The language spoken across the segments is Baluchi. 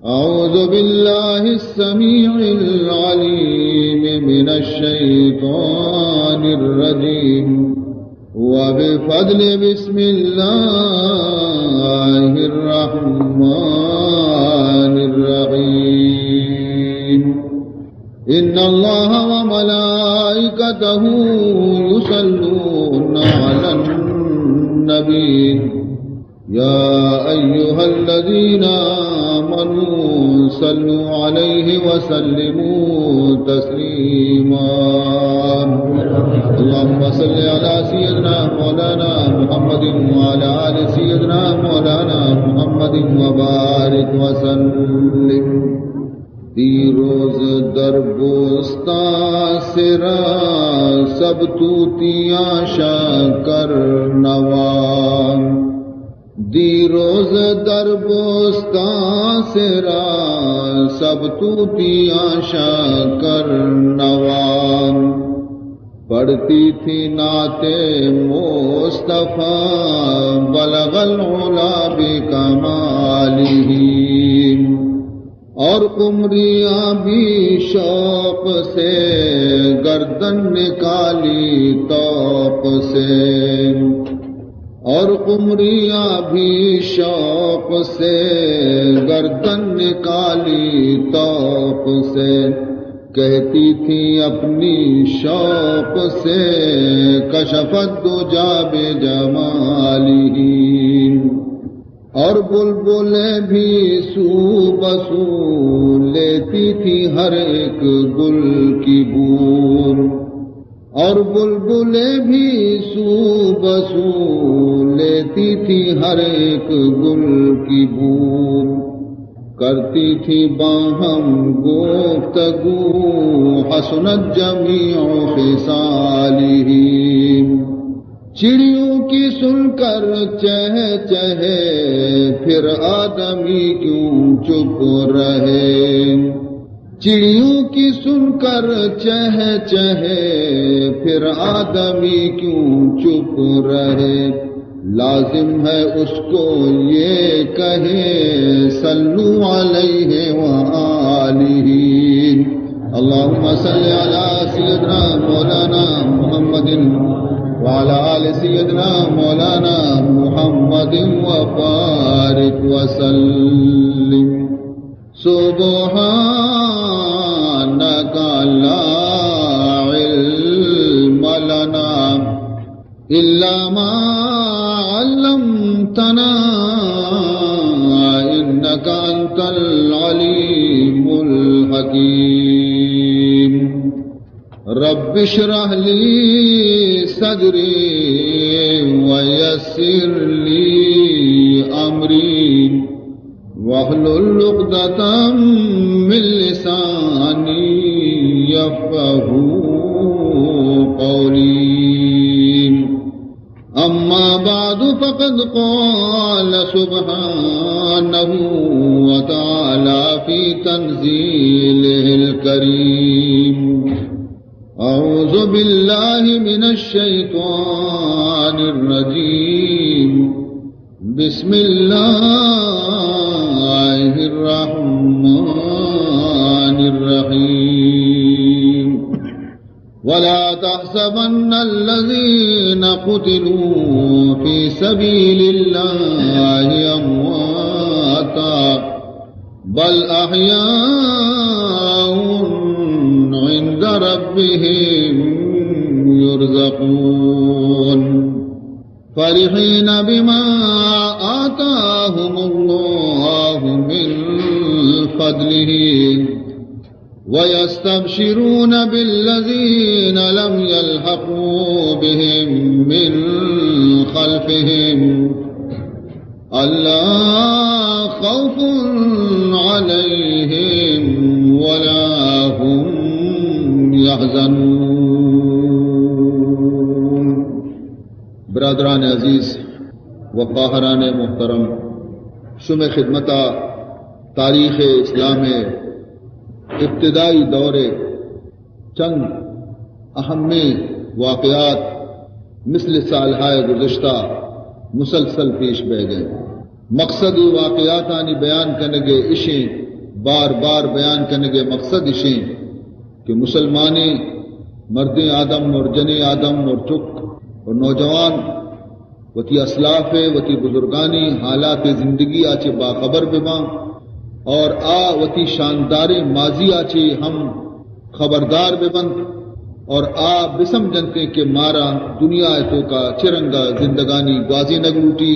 أعوذ بالله السميع العليم من الشيطان الرجيم. وبفضل بسم الله الرحمن الرحيم. إن الله وملائكته يصلون على النبي. يا أيها الذين آمنوا صلوا عليه وسلموا تسليما. اللهم صل على سيدنا مولانا محمد وعلى آل سيدنا مولانا محمد وبارك وسلم. دیروز در بوستان سرا سب طوطیاں شکر نوا. دیروز در بوستان سرا سب طوطیاں شکر نوا. پڑھتی تھی نعت مصطفی بلغ العلا بکمالہ. اور قمریاں بھی شوق سے گردن نکالی طوق سے. اور قمریاں بھی شوق سے گردن نکالی طوق سے. کہتی تھی اپنی شوق سے کشف الدجی بجمالہ. اور بلبلیں بھی سو بسو لیتی تھی ہر ایک گل کی بو. اور بلبلیں بھی سو بسو لیتی تھی ہر ایک گل کی بو. کرتی تھی باہم گفتگو حسنت جمیع خصالہ. چڑیوں کی سن کر چہچہے، پھر آدمی کیوں چپ رہے؟ چڑیوں کی سن کر چہچہے، پھر آدمی کیوں چپ رہے؟ لازم ہے اس کو یہ کہے، صلو علیہ و آلہ. اللهم صل على سيدنا مولانا محمد وعلى آل سيدنا مولانا محمد وبارك وسلم. سبحانك لا علم لنا إلا ما علمتنا إنك أنت العليم الحكيم. رب اشرح لي صدري ويسر لي أمري واحلل عقدة من لساني يفقهوا قولي. أما بعد، فقد قال سبحانه وتعالى في تنزيله الكريم: أعوذ بالله من الشيطان الرجيم. بسم الله الرحمن الرحيم. ولا تحسبن الذين قتلوا في سبيل الله أمواتا، بل أحياء عند ربهم يرزقون. فرحين بما آتاهم الله من فضله ويستبشرون بالذين لم يلحقوا بهم من خلفهم ألا خوف عليهم ولا هم يحزنون. برادران عزیز و خواہران محترم، شمئے خدمتا تاریخ اسلام ابتدائی دور چند اہمیں واقعات مثل سالہائے گزشتہ مسلسل پیش بئیگ ء انت۔ مقصد اے واقعاتانی بیان کنگ ء اش انت بار بار بیان کنگ ءِ مقصد اش انت کہ مسلمانیں مردیں آدم اور جنیں آدم اور چک اور نوجوان وتی اسلاف ءِ، وتی بزرگانی حالات زندگی ءَ چہ باخبر بہ باں اور آ وتی شانداریں ماضی ءَ چہ ہم خبردار بہ بنت اور آ بہ سمجھنت کہ مارا دنیا ءِ توکا چہ رنگ ءَ زندگانی گوازینگ لوٹی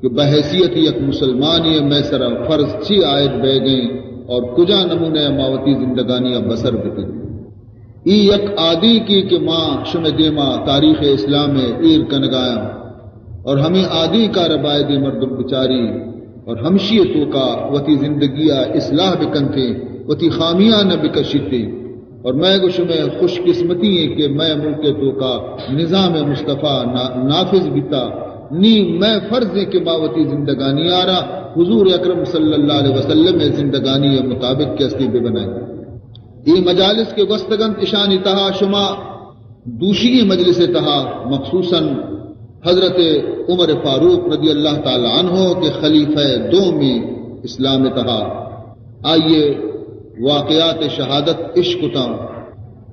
کہ بحیثیت یک مسلمانے ءَ مئے سرا فرض چی عائد بیگ ءَ انت اور کجا نمونہ ءَ ما وتی زندگانی ءَ بسر بکنیں۔ اے یک آدینکے کہ ما شمئے دیما تاریخ اسلام ءَ ایر کنگایاں اور ہمے آدینک ءَ را بایدیں مردم بچاری اور ہمشی ءِ توکا وتی زندگی ءَ اصلاح بکنتیں، وتی خامیاں نہ بکشیتیں۔ اور مئے گو شمئے خوش قسمتی ایں کہ مئے ملک ءِ توکا نظام مصطفی نا-، نافذ بیتا، نی مئے فرض ایں کہ ما وتی زندگانی ءَ را حضور اکرم صلی اللہ علیہ وسلم ءِ زندگانی ءِ مطابق کہ استی بہ بنائیں۔ اے مجالس کہ گوستگ انت، اشانی تہا شما دوشیگیں مجلس ءِ تہا مخصوصاً حضرت عمر فاروق رضی اللہ تعالی عنہ کہ خلیفہ دومی اسلام ءِ تہا، آئی ءِ واقعات شہادت اشکتاں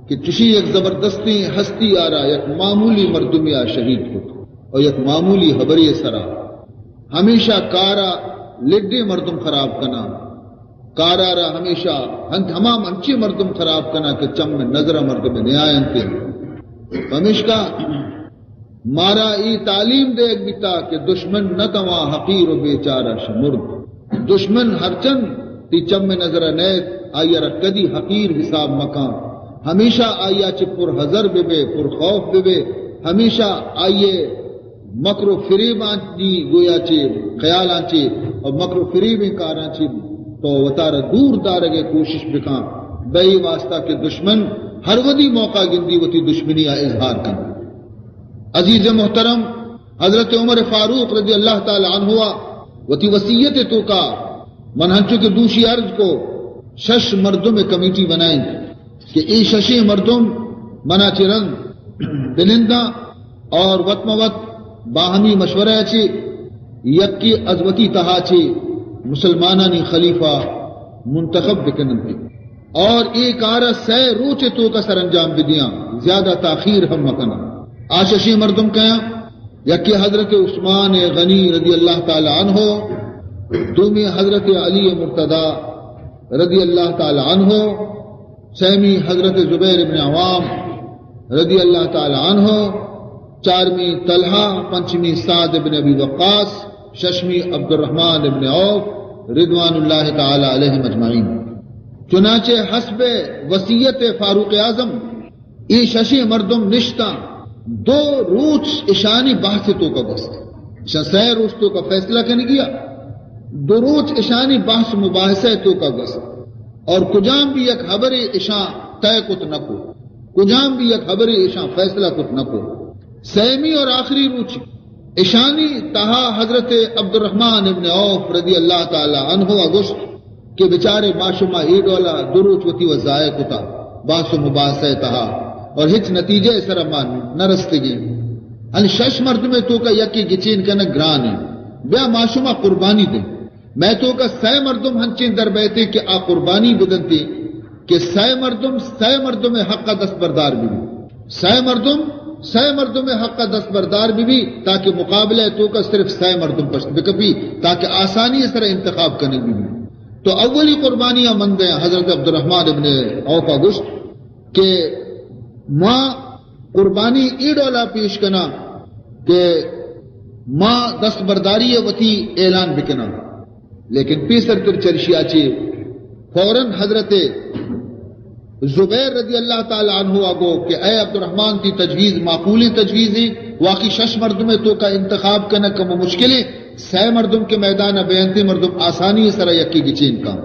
کہ چشیں یک زبردستیں ہستی ءَ را یک معمولی مردمے ءَ شہید کت اور یک معمولی ہبرے ءِ سرا ہمیشہ کار ءَ لڈیں مردم خراب کناں۔ کار ءَ را ہمیشہ ہنت ہما انچیں مردم خراب کناں کہ چم ءِ نظر ءَ مردم نیاینت۔ پمیشکا مارا اے تعلیم دیگ بیتا کہ دشمن نہ تواں حقیر و بیچارہ شمرد۔ دشمن ہرچند تی چم ءِ نظر ءَ نیت، آئی ءَ را کدی حقیر حساب مکن۔ ہمیشہ آئی ءَ چہ پر حذر بہ بے، پر خوف بہ بے۔ ہمیشہ آئی ءِ مکر و فریبانی گویا چہ خیالاں چہ اور مکر و فریبیں کاراں چہ تو وتارا دور دارگ ءِ کوشش بکن، بہ اے واسطہ کہ دشمن ہر وھدی موقع گندی وتی دشمنی ءَ اظہار کنت۔ عزیز محترم، حضرت عمر فاروق رضی اللہ تعالی عنہ ءَ وتی وصیت ءِ توکا من ہنچو کہ دوشی عرض کو، شش مردم ءِ کمیٹی بنائیں کہ اے ششیں مردم منا چہ رند بننداں اور وت مہ وت باہمی مشورہ ءَ چہ یکے از وتی تہا چہ مسلمانانی خلیفہ منتخب بکننت اور اے کار ءَ سئے روچ ءِ توکا سرانجام بدیاں، زیادہ تاخیر ہم مکناں۔ آ ششیں مردم کیاں؟ یکے حضرت عثمان غنی رضی اللہ تعالی عنہ، دومی حضرت علی مرتضی رضی اللہ تعالی عنہ، سیمی حضرت زبیر ابن عوام رضی اللہ تعالی عنہ، چارمی طلحہ، پنچمی سعد ابن ابی وقاص، ششمی عبدالرحمن ابن عوف رضوان اللہ تعالی علیہم اجمعین۔ چنانچہ حسب وصیت فاروق اعظم اے ششیں مردم نشتاں، دو روچ اشانی بحث ءِ توکا گوست۔ اشاں سئے روچ توکا فیصلہ کنگی ءَ، دو روچ اشانی بحث مباحثہ ءِ توکا گوست اور کجام بھی یک ہبرے اشاں طے کت نہ کو، کجام بھی یک ہبرے اشاں فیصلہ کت نہ کو۔ سیمی اور آخری روچ اشانی تہا حضرت عبدالرحمن ابن عوف رضی اللہ تعالی عنہ ءَ گوشت کہ بچارے، ما شما اے ڈولا دو روچ وتی و ضائع کتا، بحث و مباحثہ ءِ تہا، اور ہچ نتیجہ ءِ سرا ما نہ رستگیں۔ ہن شش مردم ءِ توکا یکے گچین کنگ گران انت۔ بیا ما شما قربانی دیں۔ مئے توکا سئے مردم ہنچیں در بیتے کہ آ قربانی بدنتے کہ سئے مردم، سئے مردم ءِ حق ءَ دستبردار بہ بی۔ سئے مردم، سئے مردم ءِ حق ءَ دستبردار بہ بی تاکہ مقابلہ ءِ توکا صرف سئے مردم پشت بکپی تاکہ آسانی ءِ سرا انتخاب کنگ بہ بی۔ تو اولی قربانی ءَ من دیں۔ حضرت عبدالرحمن ابن عوف ءَ گوشت کہ ما قربانی اے ڈولا پیش کناں کہ ما دستبرداری ءَ وتی اعلان بکناں۔ لیکن پیسر تر چرشیا چے فوراً حضرت زبیر رضی اللہ تعالی عنہ ءَ گو کہ اے عبدالرحمن، تی تجویز معقولیں تجویزے، واقعی شش مردم ءِ توکا انتخاب کنگ کمو مشکلیں، سئے مردم کہ میدان ءَ بینتے مردم آسانی ءِ سرا یکے گچین کن۔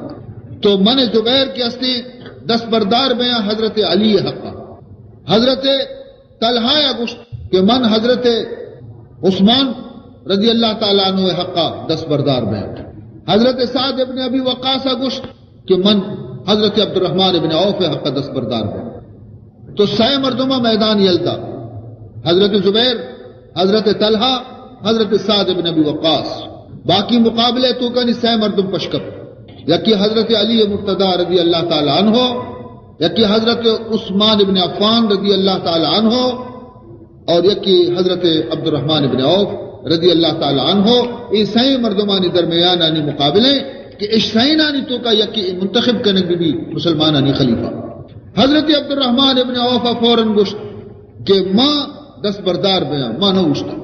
تو من زبیر کہ استیں دستبردار بیاں حضرت علی ءِ حق ءَ۔ حضرت طلحہ ءَ گوشت کہ من حضرت عثمان رضی اللہ تعالی عنہ ءِ حق ءَ دستبردار بیاں۔ حضرت سعد ابن ابی وقاص ءَ گوشت کہ من حضرت عبدالرحمن ابن عوف ءِ حق ءَ دستبردار بیاں۔ تو سئے مردم ءَ میدان یل دات، حضرت زبیر، حضرت طلحہ، حضرت سعد ابن ابی وقاص۔ باقی مقابلہ ءِ توکا نی سئے مردم پشکپت۔ یکی حضرت علی مرتضی رضی اللہ تعالی عنہ، یکی حضرت عثمان ابن عفان رضی اللہ تعالی عنہ، اور یکی حضرت عبدالرحمن ابن عوف رضی اللہ تعالی عنہ۔ اے سئیں مردمانی درمیانانی مقابلے کہ اش سئینانی توکا یکی منتخب کنگ بی مسلمانانی خلیفہ۔ حضرت عبدالرحمن ابن عوف فوراً گوشت کہ ما دست بردار بیاں، ما نہ اوشتاں۔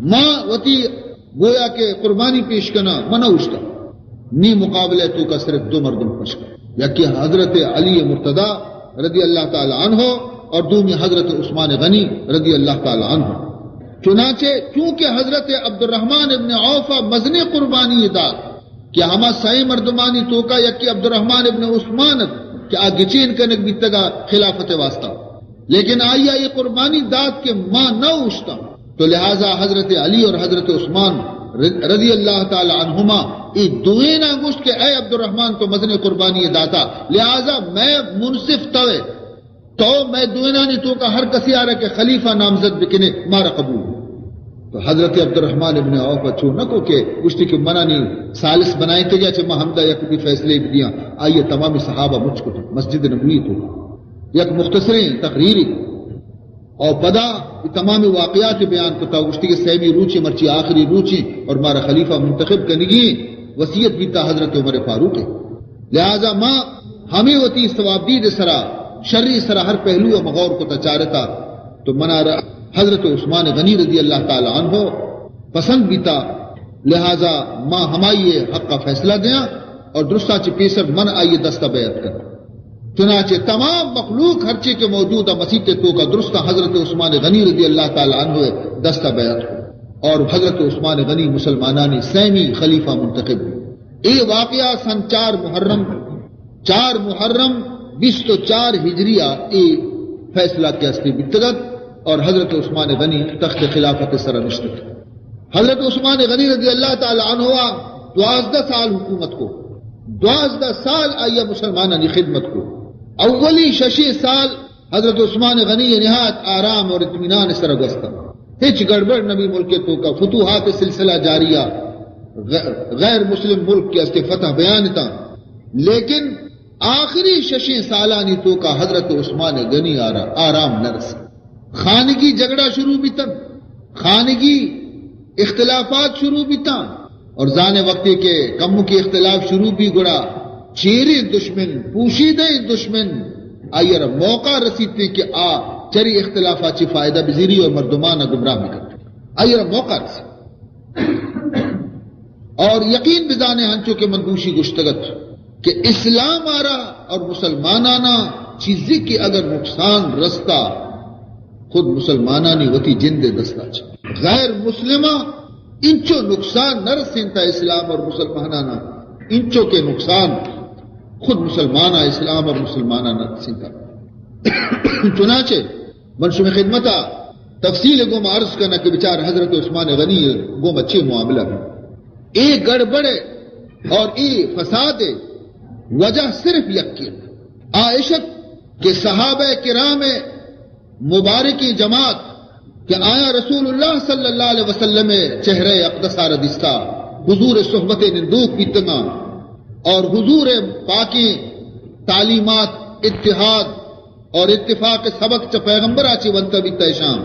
ما وتی گویا کہ قربانی پیش کناں، ما نہ اوشتاں۔ نی مقابلہ توکا صرف دو مردم پشک، یکی حضرت علی مرتضی رضی اللہ تعالی عنہ اور دومی حضرت عثمان غنی رضی اللہ تعالی عنہ۔ چنانچہ چونکہ حضرت عبدالرحمن ابن عوف مزنیں قربانی دات کہ ہما سئیں مردمانی توکا یکی عبدالرحمن ابن عثمان ات کہ آ گچین کنگ بیتگا خلافت واسطہ، لیکن آئی ء اے قربانی دات کہ ما نہ اوشتاں، تو لہذا حضرت علی اور حضرت عثمان ر-، رضی اللہ تعالی عنہما اے دوئیناں گوشت کہ اے عبدالرحمن تو مزنیں قربانی داتا، لہذا مئے منصف توئے، تو مئے دوئینانی توکا ہر کسی آرا کہ خلیفہ نامزد بکنے مارا قبول۔ تو حضرت عبدالرحمن ابن عوف چو نہ کو کہ گوشتی کہ منانی ثالث بنائیں تگیا چہ ما ہمدا یک بھی فیصلے بدیاں۔ آئیے تمامی صحابہ مچ کو مسجد نبوی تو یک مختصریں تقریری اور پدا اے تمام واقعات بیان کتا، گوشتی کہ سیمی روچی مرچی آخری روچی اور مارا خلیفہ منتخب کنگی وصیت بیتا حضرت عمر فاروق ہے۔ لہذا ما ہمیں وتی ثوابدید سرا، شری سرا ہر پہلو مغور کتا چارتا، تو منارا حضرت عثمان غنی رضی اللہ تعالی عنہ پسند بیتا، لہذا ما ہمائی حق کا فیصلہ دیاں اور درستا چہ پیسر من آئی دستا بیعت کر۔ چنانچہ تمام مخلوق ہرچی کہ موجود مسیت توکا درستا حضرت عثمان غنی رضی اللہ تعالی عنہ دستا بیعت کو اور حضرت عثمان غنی مسلمانانی سیمی خلیفہ منتخب ہوئے۔ اے واقعہ سن چار محرم، چار محرم بیست و چار ہجریہ اے فیصلہ کہ ہستی بیتگت اور حضرت عثمان غنی تخت خلافت سر نشتگ۔ حضرت عثمان غنی رضی اللہ تعالی عنہ دوازدہ سال حکومت کو، دوازدہ سال آیا مسلمانانی خدمت کو۔ اولی ششی سال حضرت عثمان غنی نہایت آرام اور اطمینان سر گوستا، ہچ گڑبڑ نبی، ملک توکا فتوحات سلسلہ جاریہ، غ-، غیر مسلم ملک کے استے فتح بیان تا، لیکن آخری ششیں سالانی توکا حضرت عثمان غنی آرا آرام نہ رسی۔ خانگی جھگڑا شروع بیتن، خانگی اختلافات شروع بیتاں، اور زانے وقتی کہ کمکی اختلاف شروع بی گڑا چیریں دشمن، پوشیدہ دشمن آئی را موقع رسیتے کہ آ چری اختلافات چی فائدہ بزیری اور مردمان گمراہ بکن۔ آئی را موقع رسیت۔ اور یقین بزانے ہنچو کہ من گوشی گشتگت کہ اسلام آرا اور مسلمانانا چیزی کہ اگر نقصان رستا، خود مسلمانانی وتی جند دستا چہ۔ غیر مسلماں انچو نقصان نہ رسینتا اسلام اور مسلمانانا، انچو کہ نقصان خود مسلمانا اسلام اور مسلمانانا رسینتا۔ چنانچہ من شمی خدمتا تفصیل گوما عرض کناں کہ بچار حضرت عثمان غنی گوما چے معاملہ بی۔ اے گڑبڑ اور اے فساد وجہ صرف یکے، آ اشت کہ صحابہ کرام مبارکیں جماعت کہ آیا رسول اللہ صلی اللہ علیہ وسلم چہرہ اقدس آ را دیستا، حضور صحبت نندوک بیتگاں اور حضور پاکیں تعلیمات، اتحاد اور اتفاق سبق چہ پیغمبر آ چی ونتا بیتا اشان،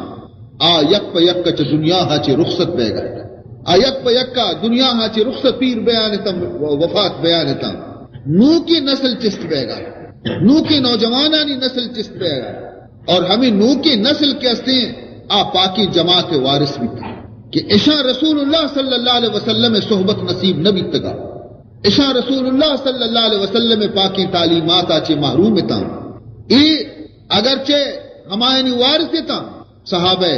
آ یک پہ یک چہ دنیا ہا چی رخصت بیگا۔ آ یک پہ یک دنیا ہا چی رخصت، پیر بیان تاں، وفات بیان تاں۔ نوکی نسل چست بیگا، نوکی نوجوانانی نسل چست بیگا۔ اور ہمیں نوکی نسل کہ استیں، آ پاکی جماعت وارث بیتا کہ اشان رسول اللہ صلی اللہ علیہ وسلم صحبت نصیب نہ بیتگا۔ اشان رسول اللہ صلی اللہ علیہ وسلم پاکیں تعلیمات آ چی محروم تاں۔ اے اگرچہ ہمایانی وارث تاں صحابہ،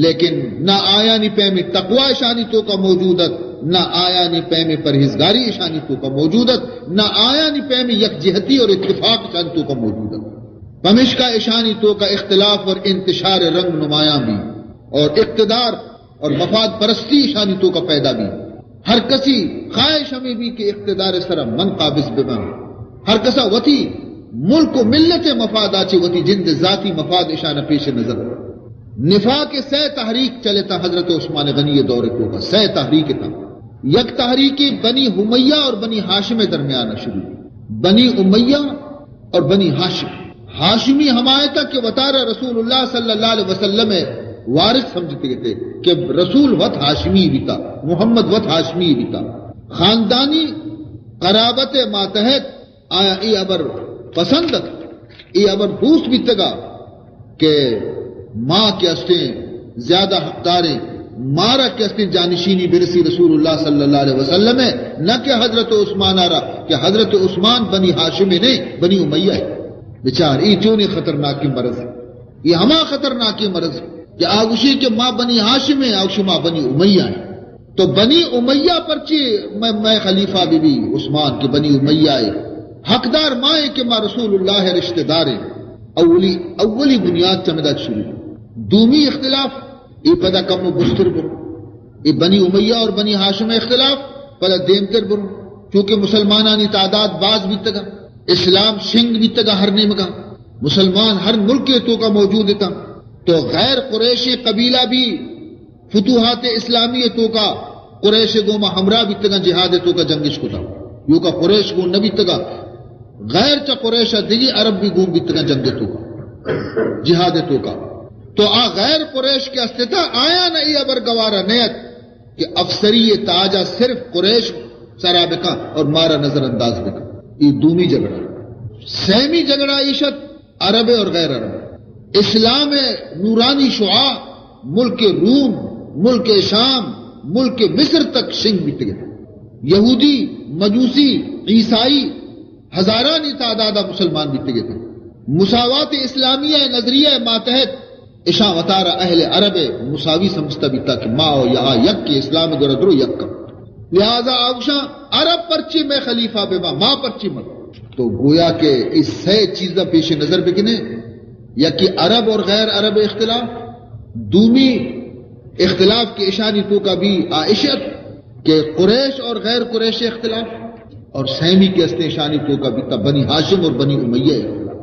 لیکن نہ آیانی پیمی تقوی اشانی توکا موجود ات، نہ آیانی پیمی پرہیزگاری اشانی توکا موجود ات، نہ آیانی پیمی یک جہتی اور اتفاق اشانی توکا موجود ات۔ پمشکا اشانی توکا اختلاف اور انتشار رنگ نمایاں بی اور اقتدار اور مفاد پرستی اشانی توکا پیدا بی۔ ہر کسی خواہش ہمیں بی کہ اقتدار سرا من قابض بباں۔ ہر کسا وتی ملک و ملت مفاد آ چی وتی جند ذاتی مفاد اشان پیش نظر۔ نفاق سہ تحریک چلتا حضرت عثمان غنی دور توکا، سہ تحریک تا۔ یک تحریک بنی امیہ اور بنی ہاشم درمیان شروع۔ بنی امیہ اور بنی ہاشم۔ ہاشمی ہمایت کہ وتارا رسول اللہ صلی اللہ علیہ وسلم وارث سمجھتے تھے کہ رسول وت ہاشمی بیتا، محمد وت ہاشمی بیتا۔ خاندانی قرابت ماتحت آیا اے ہبر پسند ات، اے ہبر دوست بیتگا کہ ما کہ استیں زیادہ حقداریں، مارا کہ استیں جانشینی برسی رسول اللہ صلی اللہ علیہ وسلم ہے، نہ کہ حضرت عثمان آرا، کہ حضرت عثمان بنی ہاشم نے، بنی امیہ ہے۔ بچار، اے چونیں خطرناکیں مرض ہے۔ اے ہما خطرناکیں مرض ہے کہ آ گوشی کہ ما بنی ہاشم ہیں، آ گوشی ما بنی امیہ ہیں۔ تو بنی امیہ پرچی میں، میں خلیفہ بی بی عثمان کہ بنی امیہ ہے۔ حقدار ما ہیں کہ ما رسول اللہ رشتہ دار ہیں۔ اولی، اولی بنیاد چمدا شروع۔ دومی اختلاف، اے پدا کم و بستر برو۔ اے بنی امیہ اور بنی ہاشم اختلاف پدا دیمتر برو۔ چونکہ مسلمانانی تعداد باز بیتگا، اسلام شنگ بیتگا ہر نیمگا۔ مسلمان ہر ملک توکا موجود اتاں۔ تو غیر قریشی قبیلہ بھی فتوحات اسلامی توکا قریش گوما ہمراہ بیتگاں، جہاد توکا جنگش کتا۔ یوکا قریش گون نہ بیتگا، غیر چا قریش دگی عرب بھی گون بیتگاں جنگ توکا، جہاد توکا۔ تو آ غیر قریش کہ استتا، آیا نہ ای ابر گوارا نیت کہ افسری تاجا صرف قریش سرا بکا اور مارا نظر انداز بکا۔ یہ دومی جھگڑا۔ سیمی جھگڑا ایشت عرب اور غیر عرب۔ اسلام نورانی شعاع ملک روم، ملک شام، ملک مصر تک شنگ بیتگت۔ یہودی، مجوسی، عیسائی ہزارانی تعداد مسلمان بیتگت۔ مساوات اسلامی نظریہ ماتحت اشاں وتارا اہل عرب مساوی سمجھتا بیتا کہ ما و یا یک کے اسلام گورا درو یک۔ لہذا آوشاں عرب پرچی میں خلیفہ بے ما، ما پرچی مر۔ تو گویا کہ اس سے چیزاں پیش نظر بکنے، یکی عرب اور غیر عرب اختلاف، دومی اختلاف کہ اشانی توکا بھی آ اشت کہ قریش اور غیر قریش اختلاف، اور سیمی کہ استیں اشانی توکا بھی تا بنی ہاشم اور بنی امیہ اختلاف۔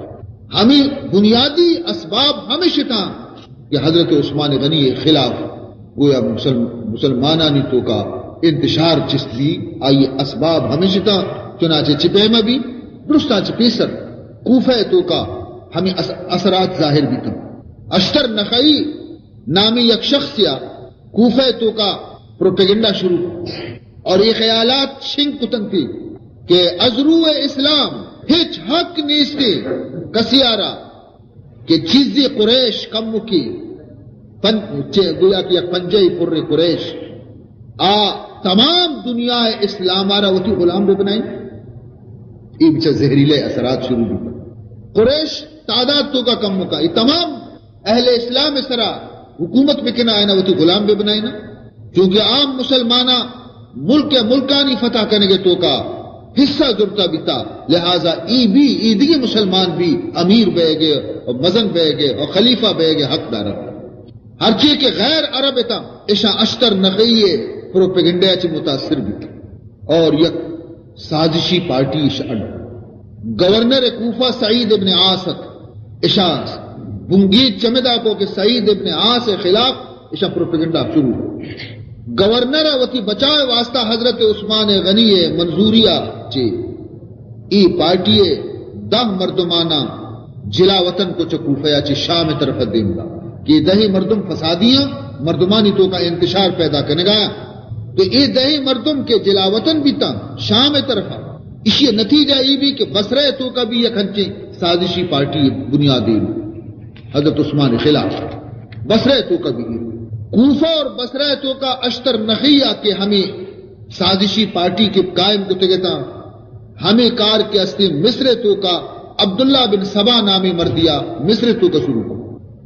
ہمیں بنیادی اسباب ہمیں شتاں کہ حضرت عثمان غنی خلاف گویا مسلم-، مسلمانانی توکا انتشار چست بی، آئی اسباب ہمیں شتاں۔ چنانچہ چہ پیما بی، درستاں چہ پیسر کوفہ توکا ہمیں اث-، اثرات ظاہر بیتاں۔ اشتر نخعی نامی یک شخص یا کوفہ توکا پروپیگنڈا شروع کت اور یہ خیالات شنگ کتنتی کہ از روح اسلام ہچ حق نیستی کسی آرا کہ چیزی قریش کمکی پن-، چہ گویا کہ یک پنجہ پر قریش آ تمام دنیا اسلام آرا وتی غلام بہ بنائیں۔ یہ بچہ زہریلے اثرات شروع بی۔ قریش تعداد توکا کمکا، یہ تمام اہل اسلام سرا حکومت بکنا، آئینا وتی غلام بہ بنائینا۔ چونکہ عام مسلماناں ملک ملکانی فتح کنگے توکا حصہ زرتا بیتا، لہذا ای بھی، ای دیگہ مسلمان بھی امیر بئیگے اور مزن بئیگے اور خلیفہ بئیگے حق دارن۔ ہرچی کہ غیر عرب اتاں، اشاں اشتر نخعی پروپیگنڈا چہ متاثر بیت اور یک سازشی پارٹی اش اڈ۔ گورنر کوفہ سعید ابن عاص ات، اشاں بنگیج چمدا کو کہ سعید ابن عاص خلاف اشاں پروپیگنڈا شروع۔ گورنر وتی بچائے واسطہ حضرت عثمان غنی منظوریا چہ ای پارٹی دہ مردمانا جلا وطن کو چہ کوفہ چہ شام طرف دیم دا کہ دہی مردم فسادیاں، مردمانی توکا انتشار پیدا کنگایا۔ تو اے دہی مردم کہ جلا وطن بیتاں شام طرف، اشی نتیجہ ای بھی کہ بصرہ توکا بھی یک ہنچیں سازشی پارٹی بنیاد ای حضرت عثمان خلاف بصرہ توکا بھی۔ کوفہ اور بصرہ توکا اشتر نخعی کہ ہمیں سازشی پارٹی کہ قائم کتگتاں، ہمیں کار کہ استے مصر توکا عبداللہ بن سبا نامی مردیا مصر توکا شروع کو۔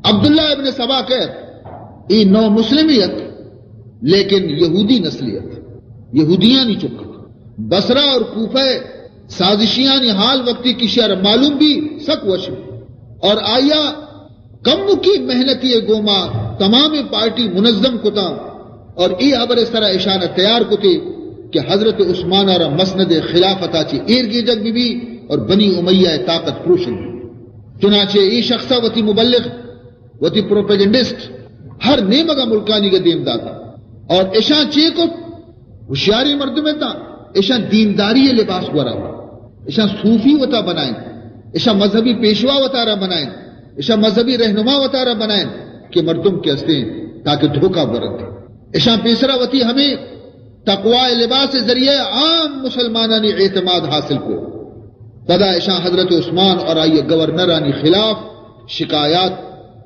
عبداللہ ابن سبا کہ ای نو مسلمی ات، لیکن یہودی نسلی ات، یہودیانی چک ات۔ بصرہ اور کوفہ سازشیانی حال وقتی کہ شہر معلوم بھی سک وش۔ اور آیا کمکی محنتی گوما تمام پارٹی منظم کتا اور ای حبر سرا اشانہ تیار کتے کہ حضرت عثمان را مسند خلافتا چہ ایر گیجگ بی بی اور بنی امیہ طاقت پروشن بی۔ چنانچہ ای شخصا وتی مبلغ، وتی پروپیگنڈسٹ ہر نیمگا ملکانی گا دیم داتا اور اشاں چے کت؟ ہوشیاریں مردم اتاں، اشاں دینداری ءِ لباس گورا بنت، اشاں صوفی وتا بنائیں، اشاں مذہبی پیشوا وتارا بنائیں، اشاں مذہبی رہنما وتارا بنائیں کہ مردم کہ استیں تاکہ دھوکہ برنت۔ اشاں پیسرا وتی ہمیں تقوی لباس ذریعہ عام مسلمانانی اعتماد حاصل کو۔ پدا اشاں حضرت عثمان اور آئی گورنرانی خلاف شکایات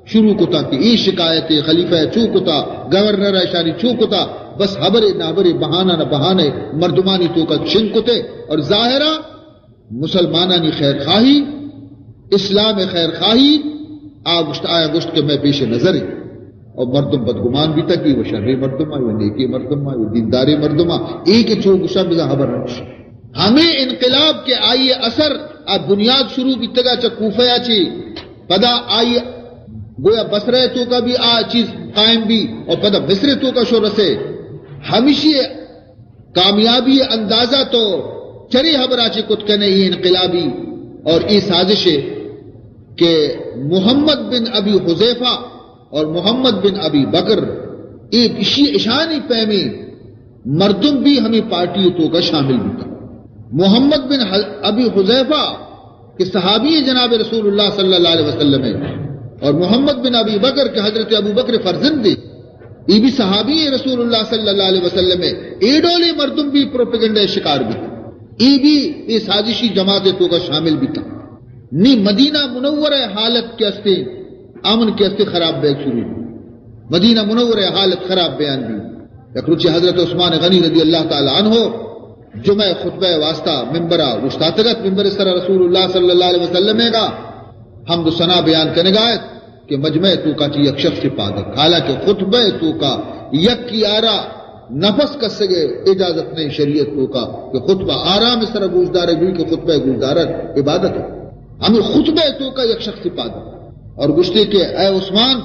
شروع کتا کہ اے شکایت خلیفہ چو کتا، گورنر اشانی چو کتا، بس ہبرے نابرے بہانہ نہ بہانے مردمانی توکا چن کتے۔ اور ظاہرا مسلمانانی خیر خواہی، اسلام خیر خواہی، آ گوشت، آیا گوشت کہ میں پیش نظر ہے۔ اور مردم بدگمان بیتا کہ وہ شریں مردم آ، وہ نیکیں مردم آ، وہ دینداریں مردم آ، اے کہ چو گشا بزا خبر نہ۔ ہمیں انقلاب کے آئی اثر آ بنیاد شروع بیتگا چہ کوفہ آ چی، پدا آئی گویا بصرہ توکا بھی آ چیز قائم بھی، اور پدا مصر توکا شو رسے۔ ہمشی کامیابی اندازہ تو چرے خبرا چی کت کنے، ای انقلابی اور ای سازش ہے کہ محمد بن ابی حذیفہ اور محمد بن ابی بکر، اے اشی اشانی پیمیں مردم بھی ہمیں پارٹی توکا شامل بیتا۔ محمد بن ح-، ابی حذیفہ کہ صحابی جناب رسول اللہ صلی اللہ علیہ وسلم ہے، اور محمد بن ابی بکر کہ حضرت ابو بکر فرزند ہے، اے بھی صحابی رسول اللہ صلی اللہ علیہ وسلم ہے۔ اے ڈولے مردم بھی پروپیگنڈا شکار بیتا، اے بھی اے سازشی جماعت توکا شامل بیتا۔ نی مدینہ منورہ حالت کہ استے، امن کہ استے خراب بیگ شروع بی۔ مدینہ منورہ حالت خراب بیان بی۔ یک روچے حضرت عثمان غنی رضی اللہ تعالی عنہ جمعہ خطبہ واسطہ ممبرا اوشتاتگت، ممبر سر رسول اللہ صلی اللہ علیہ وسلم گا حمد و ثنا بیان کنگا ات کہ مجمع توکا چی یک شخص پادک، حالانکہ خطبہ توکا یکی آرا نفس کسگ اجازت نہیں شریعت توکا کہ خطبہ آرام سر گوشدارے بھی کہ خطبہ گوشدارگ عبادت ہے۔ ہمیں خطبہ توکا یک شخص پادک اور گوشتے کہ اے عثمان،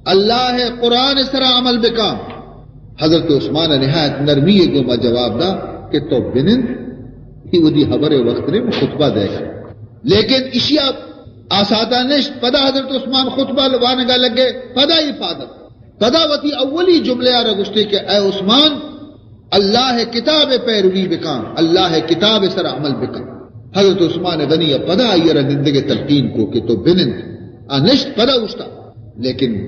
اللہ قرآن سرا عمل بکا۔ حضرت عثمان نہایت نرمی گوما جواب دا کہ تو بنند، ہی ودی خبر وقت نے خطبہ دے گا۔ لیکن اشیا آسادا نشت، پدا حضرت عثمان خطبہ وانگا لگے، پدا ای پادک، پدا وتی اولی جملے آرا گوشتے کہ اے عثمان، اللہ کتاب پیروی بکاں، اللہ کتاب سر عمل بکاں۔ حضرت عثمان غنی پدا آئی را نندگ تلقین کو کہ تو بنند۔ آ نشت پدا اوشتا۔ لیکن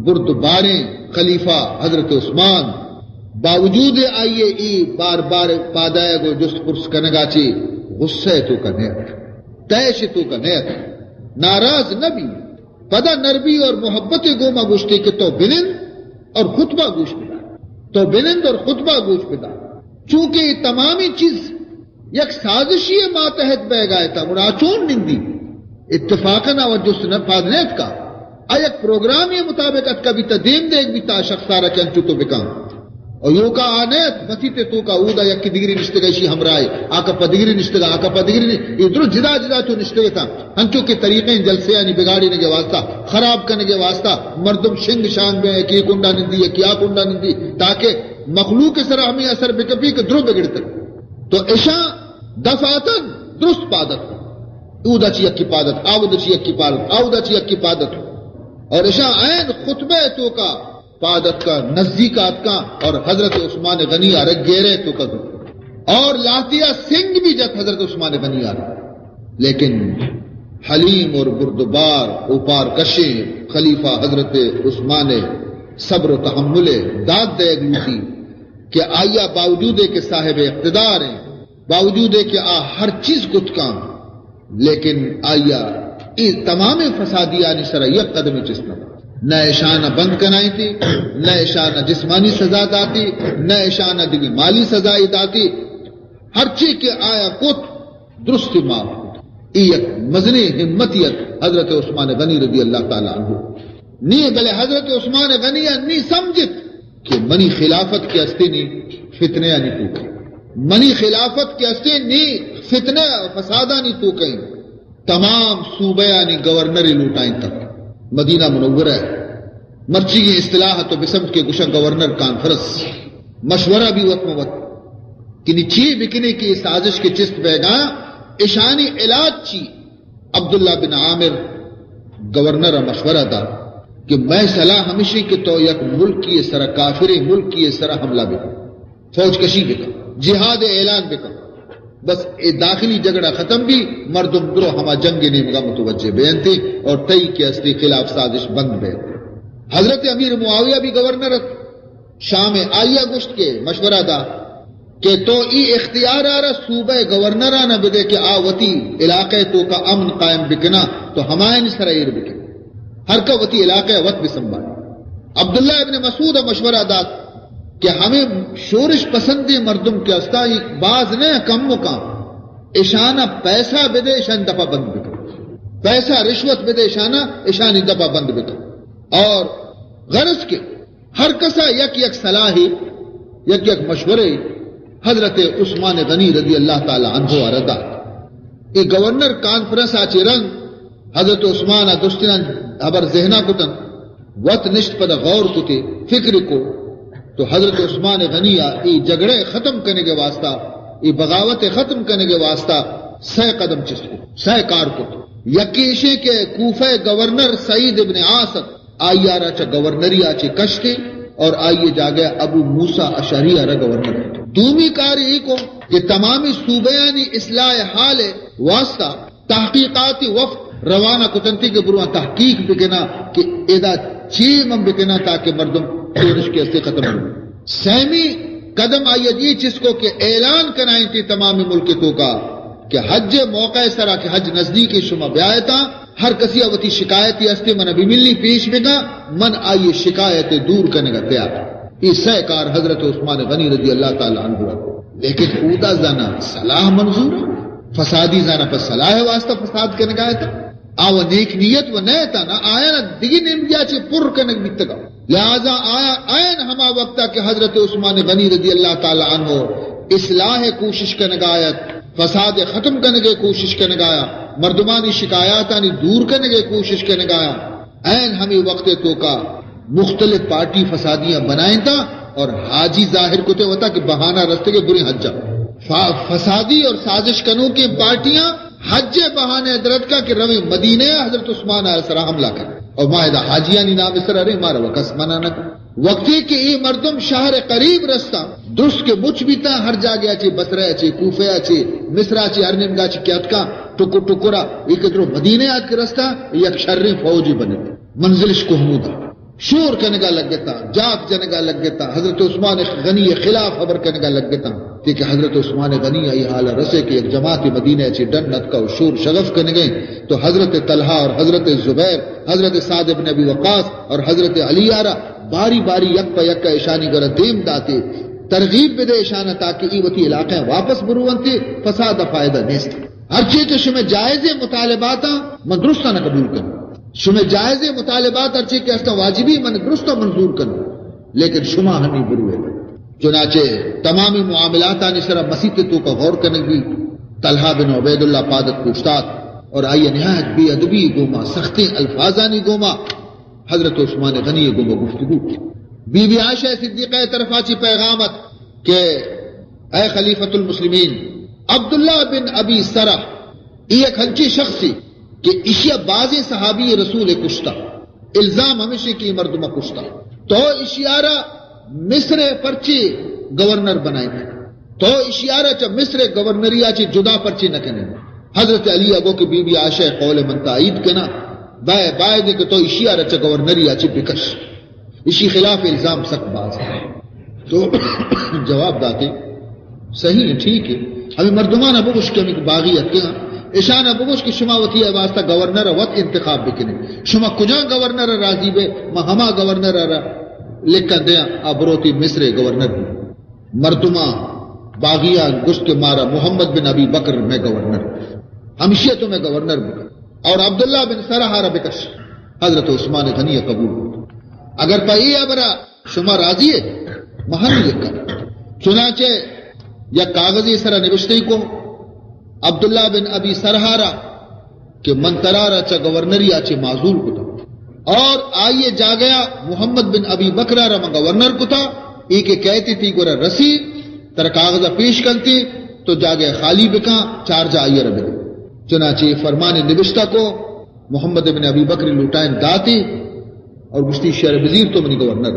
برد باریں خلیفہ حضرت عثمان باوجود آئی ای بار بار پادائے گو جست پرس کنگا چی غصہ توکا نیت، تیش توکا نیت، ناراض نہ بی۔ پدا نرمی اور محبت گوما گوشتے کہ تو بنند اور خطبہ گوش بدار، تو بنند اور خطبہ گوش بدار۔ چونکہ یہ تمامی چیز یک سازشی ماتحت بیگا اتاں، گڑا آ چون نندی؟ اتفاقاً آ جست نہ پاد نیتکا۔ آ یک پروگرامی مطابق اتکا بیتا، دیم دیگ بیتا شخص آرا کہ انچو تو بکن۔ اور یوکا آ نیت، مسیت توکا اودا یکی دگری نشتگا، اشی ہمراہ، آ کپا دگری نشتگا، آ کپا دگری نی-، یہ درست جدا جدا چو نشتگتا۔ انچو کہ طریقیں جلسے آنی بگاڑینگے واسطہ، خراب کنگے واسطہ، مردم شنگ شانگ بیں، یکی کنڈا نندی، یکی آ کنڈا نندی، تاکہ مخلوق سرا ہمیں اثر بکپی کہ درو بگڑتگ۔ تو اشاں دفعتاً درست پادت۔ اودا چی یکی پادت، آودا چی یکی پادت، آودا چی یکی پادت۔ اور اشاں عین خطبہ توکا پاد اتکاں، نزدیک آتکاں اور حضرت عثمان غنی آرا گیرے توکا گپت۔ اور لہتیا سنگ بھی جت حضرت عثمان غنی آرا۔ لیکن حلیم اور بردبار اوپار کشیں خلیفہ حضرت عثمان صبر و تحمل داد دیگ لوٹی کہ آیا باوجود کہ صاحب اقتدار ہیں، باوجود کہ آ ہر چیز کت کاں، لیکن آیا اے تمام فسادیانی سرا یک قدم چست نہ دات۔ نہ اشانا بند کنائیتی، نہ اشانا جسمانی سزا داتی، نہ اشانا دگہ مالی سزا داتی۔ ہرچی کہ آیا کت، درست معاف کت۔ اے یک مزنیں ہمتی ات حضرت عثمان غنی رضی اللہ تعالی عنہ۔ نی بلے حضرت عثمان غنی نی سمجھت کہ منی خلافت کہ استے نی فتنے آنی توکا، منی خلافت کہ استے نی فتنے فسادانی توکا۔ تمام صوبہ آنی گورنر لوٹائیں تک مدینہ منورہ مرچیگیں اصطلاح تو بسمت کہ گشاں گورنر کانفرنس مشورہ بھی وت مہ وت کہ نی چی بکنے کہ سازش کے چست بیگا، اشانی علاج چی؟ عبداللہ بن عامر گورنر ء مشورہ دات کہ مئے صلاح ہمیشیں کہ تو یک ملکی سرا، کافریں ملکی سرا حملہ بکن۔ فوج کشی بکن، جہاد اعلان بکن۔ بس اے داخلی جھگڑا ختم بی، مردم درو ہما جنگ نیمگا متوجہ بینتے اور تئی کہ استے خلاف سازش بند بینتے۔ حضرت امیر معاویہ بھی گورنر ات شام، آئیا گوشت کہ مشورہ دا کہ تو ای اختیار آرا صوبہ گورنرانا بدے کہ آ وتی علاقہ توکا امن قائم بکنا، تو ہمایانی سرا ایر بکن، ہر کا وتی علاقہ وت بسنبھال۔ عبداللہ ابن مسعود مشورہ دات کہ ہمیں شورش پسندیں مردم کہ استا، یہ باز نہ کم مکان، اشانا پیسہ بدے، اشان دپا بند بکن، پیسہ رشوت بدے اشانا، اشانی دپا بند بکن۔ اور غرض کہ ہر کسا یک یک صلاحے، یک یک مشورے حضرت عثمان غنی رضی اللہ تعالی عنہ ء را دات۔ اے گورنر کانفرنس ء چہ رند حضرت عثمان ء درستیناں ہبر ذہنا کتن، وت نشت پدا غور کتے، فکر کو، تو حضرت عثمان غنی ء اے جھگڑے ختم کنگ ء واسطہ، اے بغاوت ء ختم کنگ ء واسطہ سئے قدم چست کت، سئے کار کت۔ یکے ایشیں کہ کوفہ ء گورنر سعید ابن عاص ات، آئی ء را چہ گورنری ء چہ کشتے اور آئی ء جاگہ ابو موسی اشعری ء را گورنر کت۔ دومی کار اے کو کہ تمامی صوبیانی اصلاح حال ء واسطہ تحقیقاتی وفد روانہ کتنتی کہ برواں تحقیق بکنا کہ ادا چی من بکنا تاکہ مردم شورش کے استے ختم ہو۔ سیمی قدم آئی ء اے چست کو کہ اعلان کنائیں تی تمام ملک توکا کہ حج موقع سرا کہ حج نزدیک شما بیایتا، ہر کسی ء وتی شکایتی ہستے من بملی پیش بکا، من آئی شکایت دور کنگا تیار۔ اے سئے کار حضرت عثمان غنی رضی اللہ تعالی عنہ ء۔ لیکن اودا زانا صلاح منظور، فسادی زانا پر صلاح واسطہ فساد کنگا ایتا۔ آ و نیک نیت و نہ اتاں، آیاں دگہ نیمگیا چہ پر کنگ بیتگا۔ لہذا آیاں عین ہما وقتا کہ حضرت عثمان غنی رضی اللہ تعالی عنہ اصلاح کوشش کنگا ات، فساد ختم کنگے کوشش کنگایا، مردمانی شکایاتانی دور کنگے کوشش کنگایا، عین ہمیں وقت توکا مختلف پارٹی فسادیاں بنائیں تا اور حاجی ظاہر کتے وتا کہ بہانہ رستے کے برے حجا۔ فا-، فسادی اور سازش کنوکیں پارٹیاں حج ء بہانے ء درتکاں کہ رویں مدینہ ء حضرت عثمان ء سرا حملہ کن اور ما ادا حاجیانی نام ء سرا ریں، مارا و کس منع نہ کن۔ وقتی کہ اے مردم شہر قریب رستاں، درست کہ مچ بیتاں، ہر جاگہ ء چے، بصرہ ء چے، کوفہ ء چے، مصر ء چے، ہر نیمگا چے کہ اتکاں، ٹکر ٹکر ء، اے کہ درو مدینہ ء اتک رستاں، یک شریں فوجے بنت۔ منزلش کوہمودا۔ شور کنگا لگتاں، جاک جنگا لگتاں، حضرت عثمان غنی خلاف خبر کنگا لگتاں۔ تے کہ حضرت عثمان غنی ء اے حال رسے کہ یک جماعت مدینہ ء چہ ڈن اتکا و شور شغف کنگیں، تو حضرت طلحہ اور حضرت زبیر، حضرت سعد ابن ابی وقاص اور حضرت علی آرا باری باری یک پہ یک اشانی گورا دیم داتے، ترغیب بدے اشانا تاکہ ای وتی علاقہ واپس برونتے، فساد فائدہ نیست۔ ہرچی کہ شمئے جائزیں مطالباتاں من درستاں نہ قبول کنوں۔ شمئے جائزیں مطالبات ہرچی کہ استاں واجبی من درستاں منظور کنوں۔ لیکن شما ہمیں بروے۔ چنانچہ تمامی معاملاتانی سرا مسیت توکا غور کنگ بی۔ طلحہ بن عبید اللہ پادت پوشتات اور آئی نہایت بے ادبی گوما، سختیں الفاظانی گوما حضرت عثمان غنی گوما گفتگو۔ بی بی عائشہ صدیقہ طرفا چی پیغام ات کہ اے خلیفۃ المسلمین، عبداللہ بن ابی سرح، اے یک ہنچیں شخصے کہ اشیا بازیں صحابی رسول کشتا۔ الزام ہمیشی کہ اے مردم کشتا۔ تو اشیارا مصر پرچے گورنر بنائیں؟ تو اشیارا چہ مصر گورنریا چے جدا پرچے نہ کنیں؟ حضرت علی گو کہ بی بی عائشہ قول من تائید کنا، بائے، باید کہ تو اشیارا چہ گورنریا چے بکش۔ اشی خلاف الزام سک باز ہے۔ تو جواب داتے، صحیح ہے، ٹھیک ہے۔ ہمیں مردمانا بگوش کہ ہمیں باغی اتکے ہاں، اشانا بگوش کہ شما وتی واسطہ گورنر وت انتخاب بکنے۔ شما کجا گورنر راضی بے، ما ہما گورنر را لکھا دیا، آ بروتی مصر گورنر بھی۔ مردماں باغیاں گوشت کہ مارا محمد بن ابی بکر میں گورنر، ہمشی تو میں گورنر بکن اور عبداللہ بن سرحا را بکش۔ حضرت عثمان غنی قبول۔ اگر پہ اے ہبرا شما راضی ہے، مہن یہ کر۔ چنانچہ یک کاغذی سرا نوشتے کو عبداللہ بن ابی سرحا را کہ من ترا را چہ گورنری آ چے معزول کتا اور آئی جاگہ محمد بن ابی بکر را من گورنر کتا، اے کہ کہتے تی گورا رسی، ترا کاغذ پیش کنتے، تو جاگہ خالی بکاں، چارج آئی را بدے۔ چنانچہ فرمان نوشتہ کو، محمد بن ابی بکر لوٹائیں داتے اور گشتی شہر بزیر تو منی گورنر۔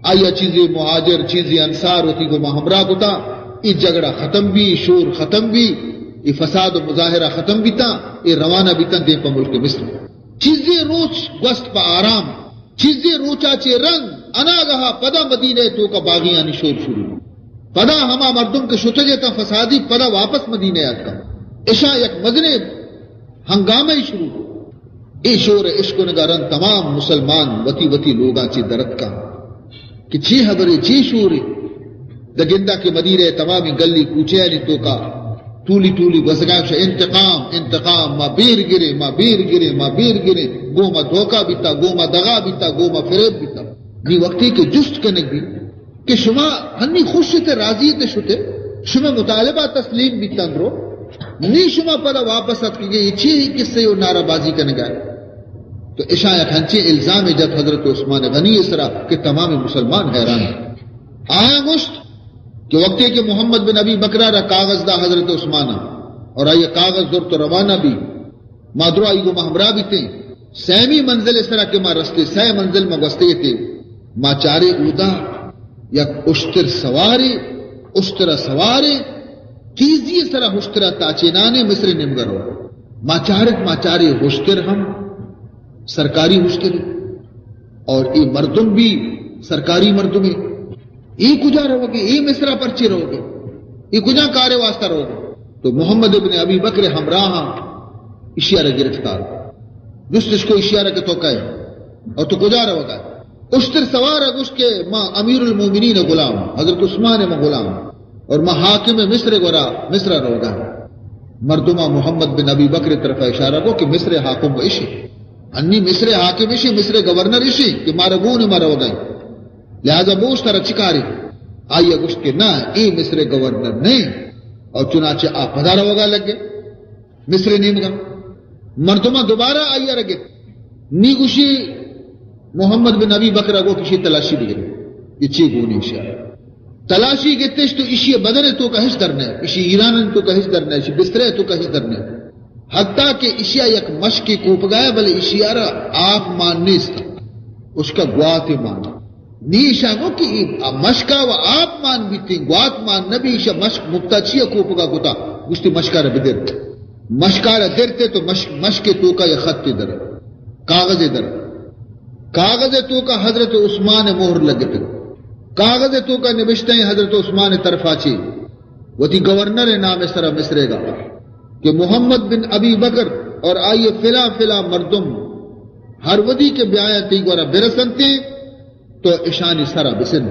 آئی ءَ چیزے مہاجر، چیزے انصار وتی گوما ہمراہ کتا۔ اے جھگڑا ختم بی، اے شور ختم بی، اے فساد و مظاہرہ ختم بیتا، اے روانہ بیتا دیم پہ ملک مصر۔ چیزے روچ گوست پہ آرام، چیزے روچا چے رند، اناگہا پدا مدینہ ءِ توکا باغیانی شور شروع بی۔ پدا ہما مردم کہ شتگ اتاں فسادی، پدا واپس مدینہ ءَ اتکاں۔ اشاں یک مزنیں ہنگامہ ئی شروع بی۔ اے شور ءِ اشکنگا رند تمام مسلمان وتی وتی لوگاں چے درتکاں کہ چے ہبرے، چے شورے۔ داں گنداں کہ مدینہ ءِ تمامیں گلی کوچہانی توکا ٹولی ٹولی گوزگاں، انتقام، انتقام، ما بیر گریں، ما بیر گریں، ما بیر گریں، گوں ما دھوکہ بیتا، گوں ما دغا بیتا، گوں ما فریب بیتا۔ نی وقتے کہ جست کنگ بی کہ شما ہنی خوش ات، راضی ات، شت ات، شمئے مطالبہ تسلیم بیتاں درو، نی شما پدا واپس اتکگے، اے چی قصہ و نعرہ بازی کنگا؟ تو اشاں یک ہنچیں الزامے جت حضرت عثمان غنی ءِ سرا کہ تمام مسلمان حیران انت۔ آیاں گوشت کہ وقتے کہ محمد بن ابی بکر ءَ را کاغذ دا حضرت عثمان ءَ، اور آئی ءَ کاغذ زرت و روانہ بی، ما درو آئی گوما ہمراہ بیتیں۔ سیمی منزل ءِ سرا کہ ما رستیں، سئے منزل ما گوستگ اتیں، ما چاریں اودا یک اشتر سوارے، اشتر ءَ سوارے، تیزی ءِ سرا اشتر ءَ تاچینانے مصر ءِ نیمگا رو۔ ما چارت، ما چاریں اشتر ہم سرکاری اشترے، اور اے مردم بی سرکاری مردمے۔ اے کجا روگے؟ اے مصر ءَ پرچے روگے؟ اے کجا کارے واسطہ روگے؟ تو محمد ابن ابی بکر ءِ ہمراہاں اشی ءَ را گرفتار۔ جستش کو اشی ءَ را کہ تو کئے اور تو کجا روگا؟ اشتر سوار ءَ گوشت کہ ما امیر المومنین ءِ غلام، حضرت عثمان ءِ ما غلام، اور ما حاکم مصر ءِ گورا مصر ءَ روگا۔ مردماں محمد بن ابی بکر ءِ طرفا اشارہ کو کہ مصر ءِ حاکم و اشی۔ انی مصر ءِ حاکم اشی، مصر ءِ گورنر اشی کہ مارا گون ما روگا۔ لہذا بوش ترا چی کاری؟ آئی ءَ گوشت کہ نہ، اے مصر ءِ گورنر نہ انت۔ اور چنانچہ آ پدا روگا لگے مصر ءِ نیمگا۔ مردماں دوبارہ آئی ءَ را گپت۔ نی گوشی محمد بن ابی بکر ءَ گو کہ اشی تلاشی بگرے، اے چی گون انت اشی ءَ۔ تلاشی گپتش تو اشی بدن ءِ توکا ہچ در نہ، اشی ایران ءِ توکا ہچ در نہ، اشی بسترے ءِ توکا ہچ در نہ۔ حتیٰ کہ اشی ءَ یک مشکے کوپگا ءَ، بلے اشی ءَ را آپ مان نیست، اشکا گواتے مان۔ نی ایشاں گو کہ اے مشکا و آپ مان بیتیں، گوات مان نہ بی، ایشا مشک مپتا چیا کوپگا کتا؟ گوشتی مشکا را بدر۔ مشکا را درتے تو مشک، مشک توکا یک خطے در، کاغذے در۔ کاغذ توکا حضرت عثمان مہر لگتے۔ کاغذ توکا نبشتہ ہیں حضرت عثمان طرفا چے وتی گورنر نام سرا مصرے گا کہ محمد بن ابی بکر اور آئی فلاں فلاں مردم ہر ودی کہ بیایا تی گورا برسنتے، تو اشانی سرا بسن،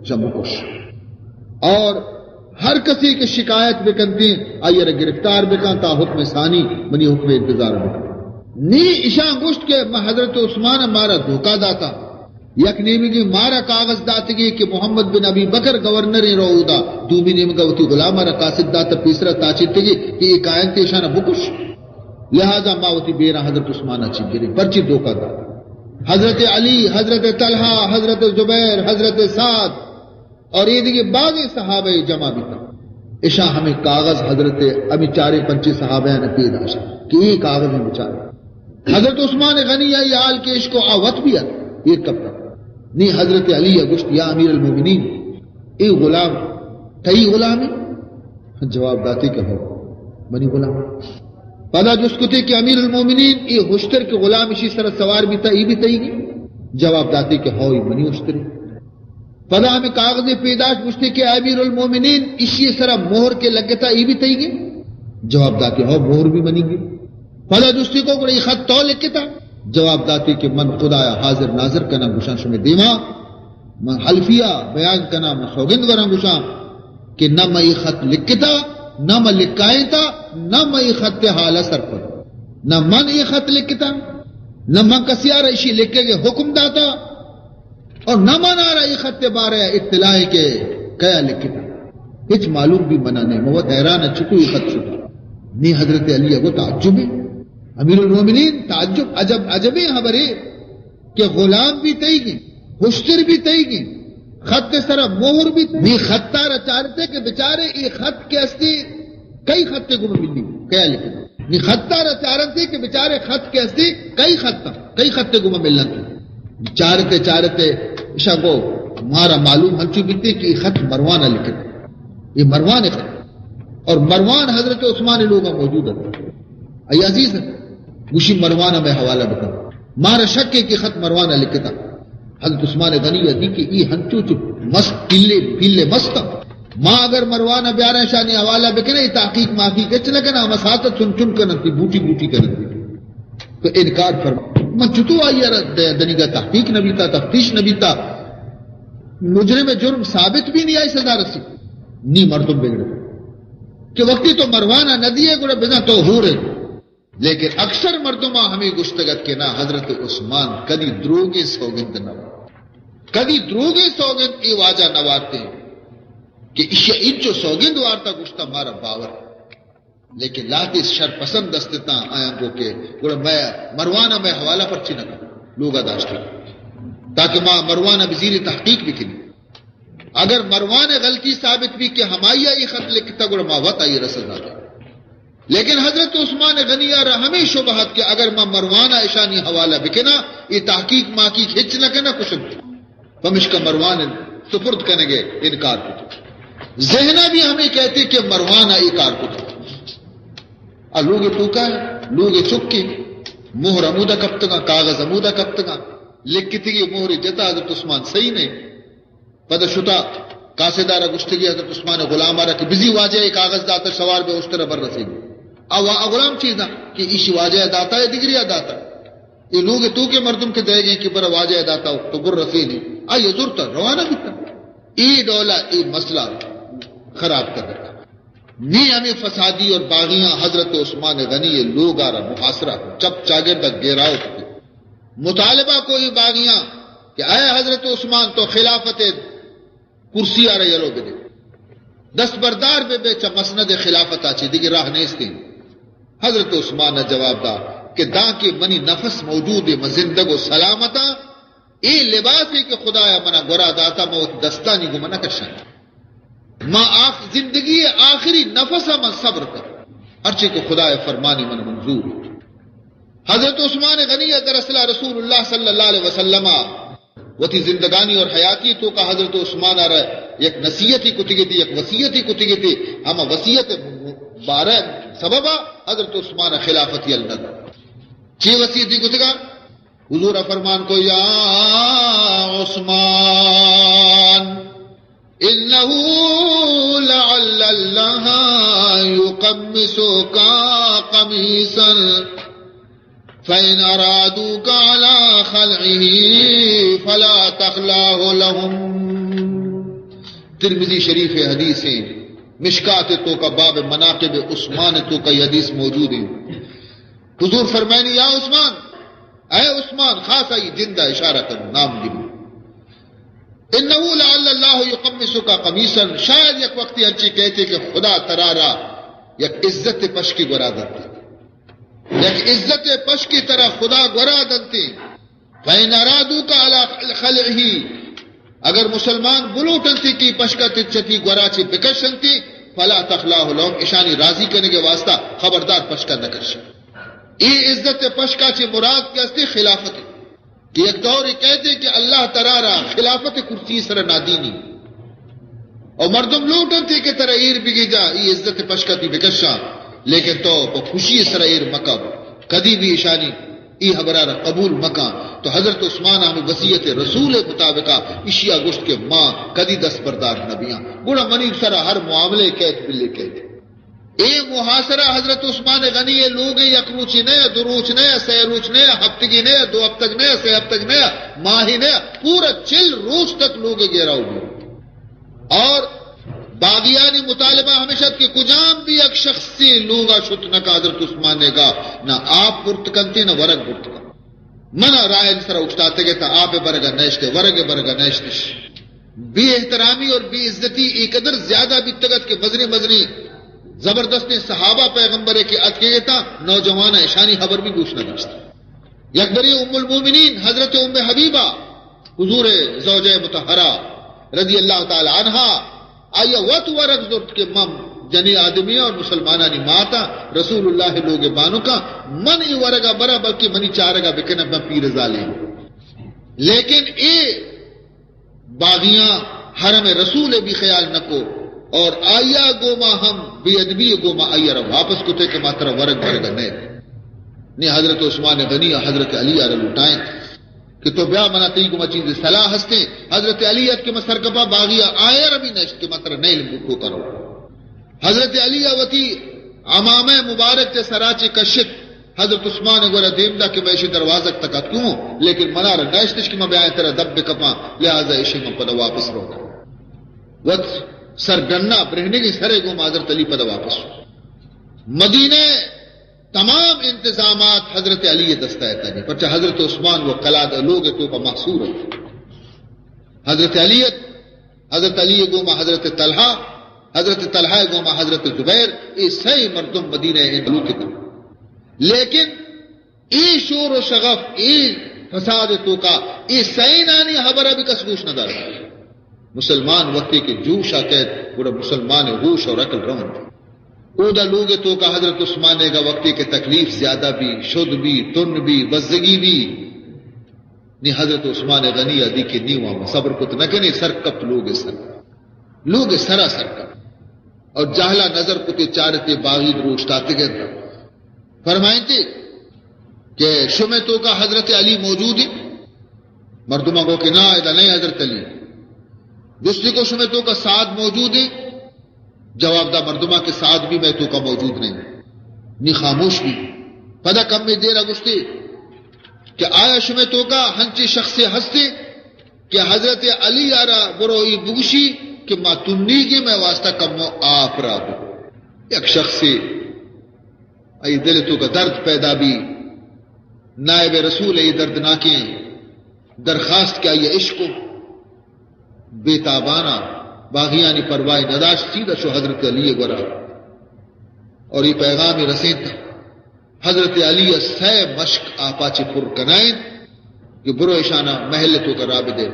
شا بکش۔ اور ہر کسی کہ شکایت بکنتی، آئی را گرفتار بکن تا حکم ثانی، منی حکم انتظار بکن۔ نی اشان گوشت کہ ما حضرت عثمان مارا دھوکہ داتا۔ یک نیمگی مارا کاغذ داتگی کہ محمد بن ابی بکر گورنر رو اودا، دومی نیمگا وتی غلام را قاصد داتا، پیسرا تاچتگی کہ اے کائنت اشانا بکش۔ لہذا ما وتی بیرا حضرت عثمان ء چی گریں، پرچی دھوکہ دات؟ حضرت علی، حضرت طلحہ، حضرت زبیر، حضرت سعد اور اے دگہ بازیں صحابہ جمع بیتا۔ اشاں ہمیں کاغذ حضرت، ہمیں چاریں پنچیں صحابہ نے پیش داشت کہ اے کاغذ ہیں بچارے۔ حضرت عثمان غنی آئی حال کہ اشکو آ وت بیا ایر کپتا۔ نی حضرت علی گوشت، یا امیر المومنین، اے غلام تئی غلامے؟ جواب داتے کہ ہو، منی غلام۔ پدا جست کتے کہ امیر المومنین، اے ہشتر کہ غلام اشی سر سوار بیتا، اے بھی تئی گی؟ جواب داتے کہ ہو، اے منی ہشترے۔ پدا ہمیں کاغذ پیداش گوشتے کہ امیر المومنین، اشی سر مہر کے لگتا، اے بھی تئی گی؟ جواب داتے ہو، مہر بھی منی گی۔ پدا جستی کو گڑا اے خط تو لکھتا؟ جواب داتے کہ من خدایا حاضر ناظر کناں گوشاں شمے دیما، من حلفیہ بیان کناں، من سوگند وراں گوشاں کہ نہ من اے خط لکھتا، نہ من لکھائینتا، نہ من اے خط حالہ سرپد، نہ من اے خط لکھتا، نہ من کسی آرا اشی لکھے کے حکم داتا، اور نہ من آرا اے خط بارے اطلاع کہ کیا لکھتا۔ ہچ معلوم بھی منا نہیں، من وت حیران چکو اے خط شتا۔ نی حضرت علی کو تعجب ہے۔ امیر المومنین تعجب، عجب، عجبیں خبرے کہ غلام بھی تئی گی، ہشتر بھی تئی گی، خط سرا مہر بھی تئی گی۔ نی خطا را چارتے کہ بچارے اے خط کے استی کئی خط گم ملی، کیا لکھتا؟ نی خطا را چارتے کہ بچارے خط کے استی کئی خط، کئی خط گم ملن۔ چارتے، چارتے، اشاں گو مارا معلوم ہنچو بیتے کہ یہ خط مروان لکھتا، یہ مروان خط، اور مروان حضرت عثمان لوگا موجود ہے، اے عزیز ہے، گوشی مروان میں حوالہ بکن، مارا شک ہے کہ خط مروان لکھتا۔ حضرت عثمان غنی دی کہ ای ہنچو چو مست، پیلے، پیلے مست۔ ما اگر مروان بیارا شانی حوالہ بکنے، ای تحقیق ماقی کچ نہ کنا، ہم ساتھ چن چن کنن تی، بوٹی بوٹی کنن تی۔ تو انکار فرما۔ من چتو آئی را د-، دنیگا تحقیق نبیتا، تفتیش نبیتا۔ مجرم جرم ثابت بھی نہیں، آئی سزا رسی۔ نی مردم بگڑے کہ وقتی تو مروانہ نہ دیے، گڑا بزاں تو ہو رہے۔ لیکن اکثر مردماں ہمے گوشتگ ات کہ نہ، حضرت عثمان کدی دروگیں سوگند نہ وارت۔ کدی دروگیں سوگند اے واجہ نہ وارتیں کہ ایشی انچو سوگند وارتا، گوشتا مارا باور۔ لیکن لہتے شر پسند استتاں، آیاں گو کہ گڑا مئے مروان ء مئے حوالہ پرچی نہ کن، لوگا داشتگ، تاکہ ما مروان ء بزیری تحقیق بکنی۔ اگر مروان ء غلطی ثابت بی کہ ہمائی ء اے خط لکھتا، گڑا ما وت آئی ء را سزا دیں۔ لیکن حضرت عثمان غنی ء را ہمے شبہ ات کہ اگر ما مروان ء اشانی حوالہ بکناں، اے تحقیق ماقیق ہچ نہ کناں، کشنت۔ پمشکا مروان ء سپرد کنگ ء انکار کت۔ ذہن ء بھی ہمے کہتے کہ مروان ء اے کار کت۔ آ لوگ ء توکا، لوگ ء چکے، مہر ہمودا کپتگاں، کاغذ ہمودا کپتگاں، لکھتگی مہر جتا حضرت عثمان صحیح نہیں۔ پدا شتا قاصدارا گوشتگی حضرت عثمان غلامارا کہ بزی واجہ ء کاغذ داتا، شوار بے اشترا بر رسیدی۔ آ وا-، آ غلام چیزا کہ ایشی واجہ ء داتا یا دگریا داتا؟ اے لوگ ء توکے مردم کہ دئیگیں کہ برا واجہ ء داتا تو بر رسیدی۔ آئی ء زرتا روانہ بیتا۔ اے ڈولا اے مسئلہ خراب کر دیتا۔ نی ہمیں فسادی اور باغیاں حضرت عثمان غنی ء لوگا را محاصرہ کو، چپ چاگرد ء گھیراؤ کو، مطالبہ کو اے باغیاں کہ اے حضرت عثمان تو خلافت کرسی آ را یلو بدے، دستبردار بہ بے چہ مسند خلافت آ، چی دگہ راہ نیستیں۔ حضرت عثمان ء جواب دا کہ دانکہ منی نفس موجود ہے، من زندگ و سلامتاں، اے لباسے کہ خدایا منا گورا داتا، من وتی دستانی گوما نہ کشاں۔ ما آخ-، زندگی آخری نفس ء من صبر کن، ہرچی کہ خدائے فرمانی من منظور۔ حضرت عثمان غنی ء دراصل ء رسول اللہ صلی اللہ علیہ وسلم ء وتی زندگانی اور حیاتی توکا حضرت عثمان ء را یک نصیحتی کتگی تھی، یک وصیتی کتگی تھی، ہما وصیت بارہ سبب ء حضرت عثمان ء خلافت یل نہ دات۔ چی وصیتی کتگا؟ حضور فرمان کو، یا عثمان، انه لعل الله يقمصك قميصا فإن أرادوك على خلعه فلا تخلعه لهم۔ ترمذی شریف حدیث ہیں، مشکات توکا باب مناقب عثمان توکا یہ حدیث موجود ہیں۔ حضور فرمائنی، یا عثمان، اے عثمان، خاص آئی جند ء اشارہ کنو، نام گرو۔ انه لعل الله يقمصك قميصا، شاید یک وقتی ہنچی کہتے کہ خدا ترا را یک عزت پشکی گورا دنتے، یک عزت پشکی ترا خدا گورا دنتے۔ فإن أرادوك على خلعه، اگر مسلمان بلوٹنتی کہ پشکا تچتی گورا چی بکشنتی، فلا تخلعه لهم، اشانی راضی کنگے واسطہ خبردار پشکا نکش۔ اے عزت پشکا چی مراد کہ استی خلافت، کہ یک دور کہتے کہ اللہ ترا را خلافت کرسی سر نادینی، او مردم لوٹنتی کہ ترا ایر بگی جا، اے عزت پشکا تی بکشا، لیکن تو پہ خوشی سر ایر مکب، کدی بھی اشانی اے حبرا را قبول مکاں۔ تو حضرت عثمان ہمیں وصیت رسول مطابقا اشیا گوشت کہ ما کدی دست بردار نہ بیاں، گڑا منی سرا ہر معاملے کیت بلے کیت۔ اے محاصرہ حضرت عثمان غنی لوگ یک روچی نہ، دو روچ نہ، سہ روچ نہ، ہفتگی نہ، دو ہفتگ نہ، سہ ہفتگ نہ، ماہی نہ، پورا چل روچ تک لوگ گھیراؤ بھی۔ اور باغیانی مطالبہ ہمیش ات کہ کجام بھی یک شخصی لوگا شت نہ کہ حضرت عثمان گا نہ آپ برت کنتی نہ ورگ برت کنت۔ من رائل سرا اٹھتاتگے تا آپ برگا نشتے، ورگ برگا نشتش۔ بے احترامی اور بے عزتی اے قدر زیادہ بیتگت کہ مزنی مزنی زبردستیں صحابہ پیغمبرے کہ اتکگے تا نوجوان اشانی خبر بھی گوش نہ داشت۔ یک بری ام المومنین حضرت ام حبیبہ، حضور زوجہ مطہرہ رضی اللہ تعالی عنہا، آیا وت ورگ زرت کہ من جنی آدمی اور مسلمانانی ماتا، رسول اللہ لوگ بانکا، من ای ورگا برا بلکہ منی چارگا بکنہ، من پیر زالیں۔ لیکن اے باغیاں حرم رسول ء بھی خیال نہ کو، اور آئی ء گوما ہم بے ادبی ء گوما آئی ء را واپس کتے کہ ما ترا ورگ ورگ ء نئے۔ نی حضرت عثمان غنی ء حضرت علی ء را لوٹائیں کہ تو بیا، منا تئی گوما چیزے صلاح ہستیں۔ حضرت علی ات کہ من سرکپا باغی ء آئی ء را بھی نشت کہ ما ترا نئے لمبو ٹوکا رو۔ حضرت علی ء وتی عمامہ مبارک چہ سرا چہ کشت، حضرت عثمان ء گورا دیم دا کہ من ایشی دروازگ تک اتکوں، لیکن منا را نشتش کہ من بیاں ترا دپ بکپاں، لہذا ایشی من پدا واپس روگا۔ وت سر ڈنا برہنگیں سرے گوما حضرت علی پدا واپس۔ مدینہ تمام انتظامات حضرت علی دستا اتاں، پرچہ حضرت عثمان و قلادہ لوگ توکا محصور ات۔ حضرت علی ات، حضرت علی گوما حضرت طلحہ، حضرت طلحہ گوما حضرت زبیر، اے سئے مردم مدینہ ء لوٹتاں۔ لیکن اے شور و شغف، اے فساد توکا، اے سئینانی حبرہ بھی کس گوش نہ دار۔ مسلمان وقتی کہ جوش آ کہت، گڑا مسلمان ہوش اور عقل رونت۔ اودا لوگ توکا حضرت عثمان گا وقتی کہ تکلیف زیادہ بھی، شد بھی، تن بھی، بزگی بھی، نی حضرت عثمان غنی ادی کہ نی وہاں صبر کت نہ کنے، سر کپت لوگ سر، لوگ سرا سر کپت۔ اور جہلا نظر کتے چارتے باغی دروشتاتے گئے۔ فرمائیتے کہ شمے توکا حضرت علی موجود ہے؟ مردمہ گو کہ نا، ادا نہیں حضرت علی۔ دوسری کو شمے توکا سعد موجود ہے؟ جواب دا مردمہ کہ سعد بھی میں توکا موجود نہیں۔ نی خاموش بھی۔ پدا کم میں دیرا گشتے کہ آیا شمے توکا ہنچے شخصے ہستے کہ حضرت علی آرا برو ای بگشی کہ ما تنیگے میں واسطہ کمو آپ را دو۔ یک شخصے آئی دل توکا درد پیدا بھی، نائب رسول ای دردناکیں درخواست کہ آئی عشق و بے تابانا باغیانی پرواہ نداشت، سیدھا شو حضرت علی گورا اور یہ پیغام رسینتا۔ حضرت علی ء سئے مشک آپا چہ پر کنائینت کہ برو اشانا محل توکا راہ بدے۔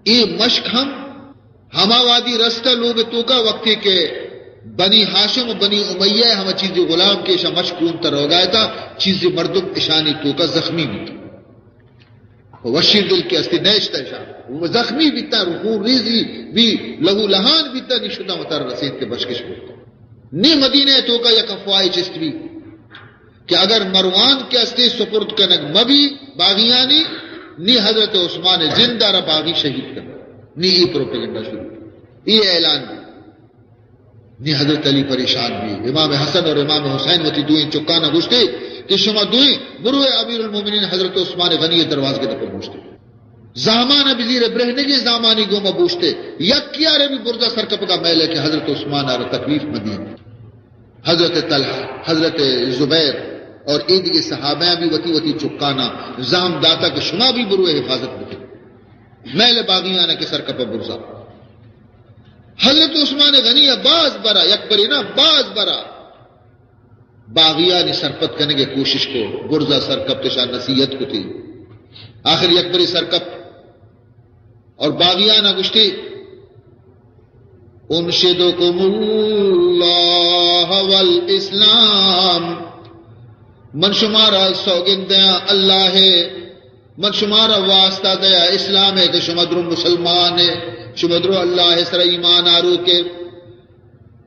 اے مشک ہم ہما وادی رستہ لوگ توکا وقتی کہ بنی ہاشم و بنی امیہ ہما چیزی غلام کہ اشا مشک اون تا روگا تا، چیزی مردم اشانی توکا زخمی بیت۔ وشی دل کہ استی نیشتہ اشان۔ و زخمی بیتاں، خون ریزی بی، لہو لہان بیتاں، نی شتاں وتارا رسینت کہ بشکش بیت۔ نی مدینہ توکا یک افواہے چست بی کہ اگر مروان کہ استی سپرد کنگ مبی باغیانی، نی حضرت عثمان زندہ را باغی شہید کنگ۔ نی ای پروپیگنڈا شروع، ای اعلان بی۔ نی حضرت علی پریشان بی۔ امام حسن اور امام حسین وتی دوئیں چکانا گوشتے کہ شما دوئیں بروئے امیر المومنین حضرت عثمان غنی دروازگے دپا بوشتے۔ زامانا بزیر، برہنگیں زامانی گوما بوشتے۔ یک یارے بھی برزا سرکپگا میلے کہ حضرت عثمان آرا تکلیف مدین۔ حضرت طلحہ، حضرت زبیر اور ایدگے صحابیاں بھی وتی وتی چکانا زام داتا کہ شما بھی بروئے حفاظت بکن۔ میل باغیانا کہ سرکپا برزا۔ حضرت عثمان غنی ء باز برا، یک برے نہ، باز برا باغیانی سرپد کنگ ء کوشش کو، برزا سرکپت، اشان نصیحت کتی۔ آخر یک برے سرکپت اور باغیانا گشتی، انشدکم اللہ والاسلام، من شمارا سوگند دیاں اللہ ء، من شمارا واسطہ دیا اسلام ء کہ شما درو مسلمان ء، شما درو اللہ ء سر ایمان آروک ء۔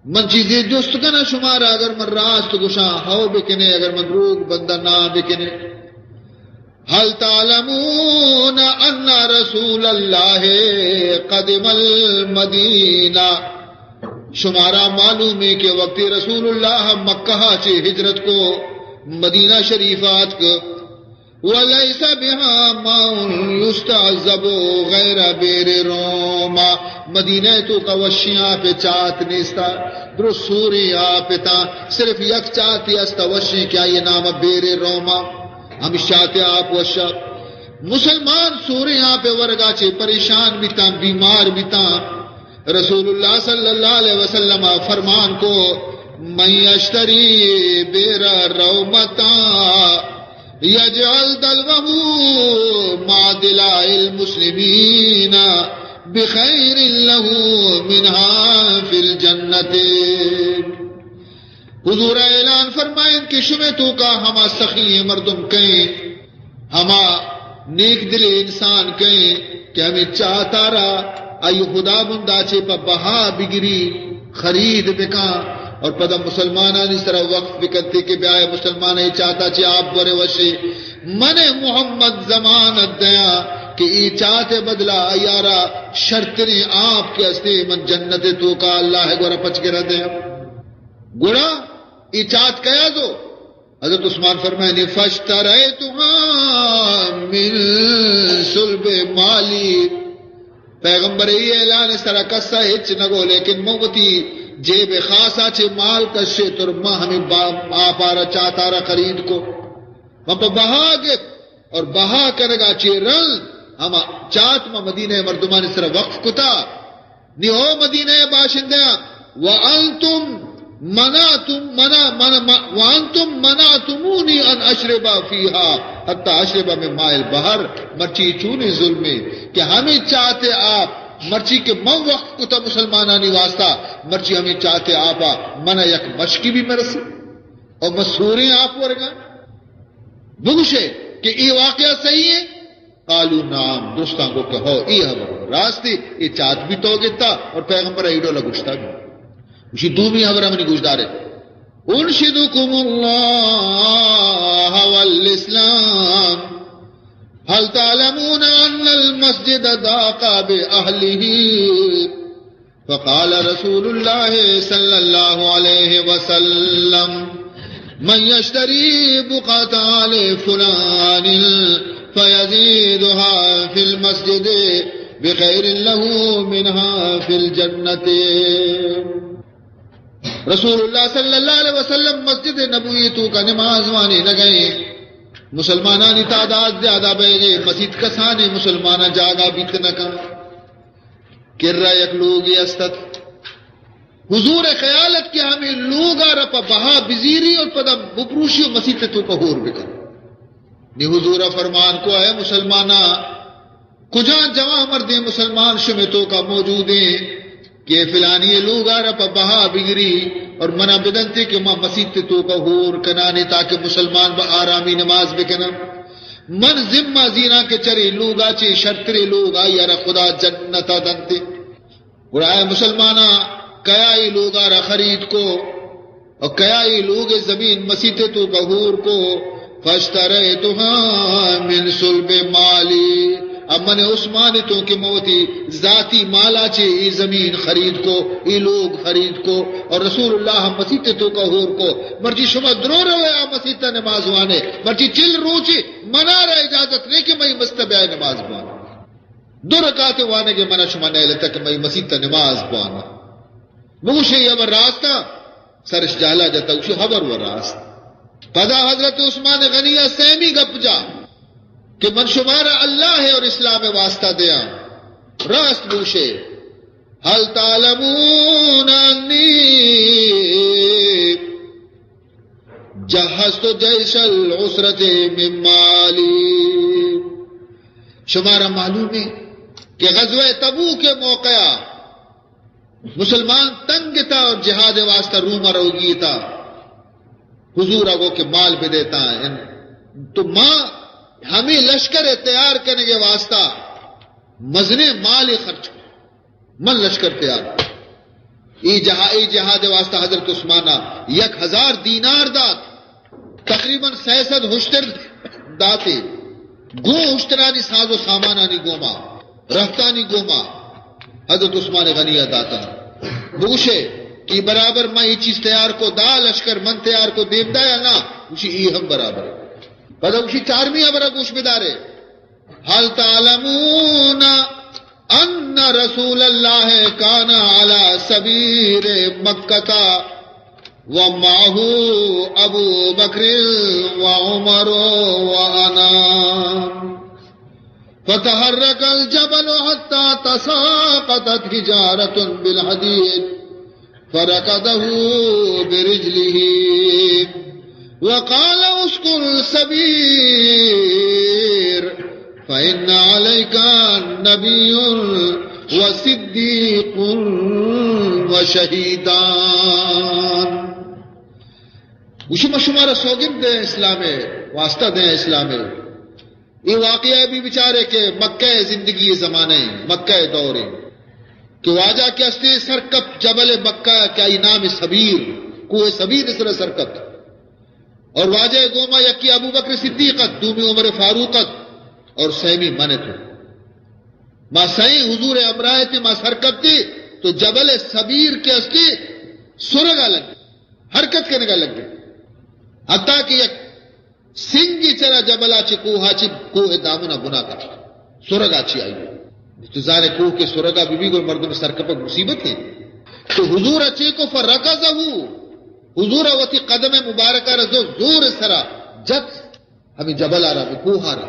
من چیزے جست کناں شمارا، اگر من راست گوشاں ہو بکنے، اگر من دروگ بندہ نہ بکنے۔ هل تعلمون ان رسول الله قدم المدینہ، شمارا معلوم ہے کہ وقتی رسول اللہ مکہ چہ ہجرت کو، مدینہ شریف آتک، وليس بها ماء يستعذب غير بئر رومة، مدینہ توکا وشیاں پہ چات نیستا، درو سوریں آپ تاں، صرف یک چاتے استا وشیں کہ آئی نام بئر رومہ، ہمش چاتے آپ وشا۔ مسلمان سوریں آپ ورگا چہ پریشان بیتاں، بیمار بیتاں۔ رسول اللہ صلی اللہ علیہ وسلم فرمان کو، من یشتری بئر رومتا یجعل دلوه مع دلاء المسلمین بخیر له منها فی الجنة۔ حضور اعلان فرمائیں کہ شمے توکا ہما سخی مردم کئیں، ہما نیک دل انسان کئیں کہ ہمے چاتارا آئی خداوندا چے پہ بہا بگری، خرید بکاں اور پدا مسلمانانی سرا وقف بکنتے کہ بیائے مسلمان اے چاتا چے آپ ورے وشے۔ من محمد ضمانت دیاں کہ اے چات بدلا ایارا شرتریں آپ کہ استے من جنت توکا اللہ گورا پچ گرا دیاں۔ گڑا اے چات کیا دو؟ حضرت عثمان فرمائنی، فاشتریتها من صلب مالی۔ پیغمبر ای اعلان سرا کسا ہچ نگو، لیکن من وتی جیب خاصا چے مال کشے تر ما ہمیں با-، آپارا چاتارا خرید کو۔ من پہ بہا گپت اور بہا کنگا چے رند ہما چات ما مدینہ مردمانی سرا وقف کتا۔ نی او مدینہ ء باشندیاں، وانتم منعتم، منع، منع، منع، وانتم منعتمونی ان اشرب فیها حتی اشرب من ماء البحر، مرچی چونیں ظلمے کہ ہمیں چاتے آپ، مرچی کہ من وقف کتا مسلمانانی واسطہ، مرچی ہمیں چاتے آپا منا یک مشکی بھی مرسی اور مسوریں آپ ورگا۔ بگوشے کہ اے واقعہ صحیح ہے؟ قالوا نعم، درستاں گو کہ ہو، اے ہبر راستی، اے چات بھی تو گتا اور پیغمبر ایڈو لگوشتا بھی۔ اسی دومی ہبر منی گوشدارے۔ انشدکم اللہ والاسلام، هل تعلمون ان المسجد ضاق باهله؟ فقال رسول الله صلى الله عليه وسلم، من يشتري بقعة آل فلان فيزيدها في المسجد بخير له منها في الجنة۔ رسول اللہ صلی اللہ علیہ وسلم مسجد نبوی توکا نماز وانے لگئے، مسلمانانی تعداد زیادہ بئیگے، مسیت کسانے مسلماناں جاگہ بیت نکن۔ کرا یک لوگے است ات۔ حضور ء خیال ات کہ ہمے لوگ ء را پہ بہا بزیری اور پدا بپروشی و مسیت ء توکا ہور بکن۔ نی حضور ء فرمان کو، اے مسلماناں، کجا جوان مردیں مسلمان شمے توکا موجودیں کہ فلانی لوگ ء را پہ بہا بگری اور منا بدنتے کہ ما مسیت ء توکا ہور کنانے تاکہ مسلمان بہ آرامی نماز بکنن۔ من ذمہ زیراں کہ چرے لوگا چے شرترے لوگ آئی ء را خدا جنت ء دنتے۔ گڑا اے مسلماناں، کیا اے لوگا را خرید کو اور کیا اے لوگ زمین مسیت توکا ہور کو؟ فاشتریتها من صلب مالی، اب من عثمان تو کہ من وتی ذاتی مالا چے اے زمین خرید کو، اے لوگ خرید کو اور رسول اللہ مسیت توکا ہور کو۔ مرچی شما درو روے آ مسیت نماز وانے، مرچی چل روچے منا را اجازت نہیں کہ مئی مسیت بیائے نماز بوانا۔ دو رکعت وانگے منا شما نیلتا کہ مئی مسیت نماز بوانا۔ بگوشے، اے ہبر راست ء؟ سرش جہلا جتا، گوشی، ہبر و راست۔ پدا حضرت عثمان غنی ء سیمی گپ جا کہ من شمارا اللہ اور اسلام واسطہ دیاں۔ راست بگوشے، هل تعلمون انی جهزت جیش العسرة من مالی۔ شمارا معلوم ہے کہ غزوہ تبوک کے موقع مسلمان تنگ تھا اور جہاد واسطہ روم روگی تھا۔ حضور کو کہ مال بدیتا ہے، تو ما ہمیں لشکر تیار کرنے کے واسطہ مزنے مال خرچ کر۔ من لشکر تیار۔ اے جہا-، اے جہاد واسطہ حضرت عثمانہ یک ہزار دینار دات، تقریباً سئے سد ہشتر داتے، گوں ہشترانی ساز و سامانانی گوما، رہتانی گوما حضرت عثمان غنیہ داتا۔ بگوشے کہ برابر من اے چیز تیار کو، دا لشکر من تیار کو دیم دا یا نا؟ گوشی، اے ہم برابر ہے۔ پدا گوشی، چارمی ہبرا گوش بدارے۔ هل تعلمون أن رسول الله كان على سبير مكة ومعه أبو بكر وعمر وأنا، فتحرك الجبل حتى تساقطت حجارة بالحديد فركضه برجله وقال: اسكن السبير فإن عليك نبي وصديق وشهيدان۔ گوشی، ما شمارا سوگند دیں اسلام ء، واسطہ دیں اسلام ء۔ اے واقعہ بھی بچارے کہ مکہ زندگی زمانہ ہے، مکہ دور ہے کہ واجہ کہ استے سرکپت جبل مکہ کہ آئی نام سبیر، کوہ سبیر سر سرکپت۔ اور واجہ گوما یکی ابو بکر صدیق ات، دومی عمر فاروق ات اور سیمی من ات۔ ما سئیں حضور امراہ ات، ما سرکپتے تو جبل سبیر کہ استے سرگا لگے، حرکت کنگا لگے۔ حتیٰ کہ یک سنگی چرا جبلا چہ کوہا چہ کوہ دامنا بنا کپت۔ سرگا چہ آئی۔ تو زانے کوہ کہ سرگا بی بی گڑا مردم سرکپگ مصیبت ہے۔ تو حضور چے کو فرکزہ، حضور وتی قدم مبارکہ را زو زور سرا جت، ہمیں جبل آرا، ہمیں کوہ آرا۔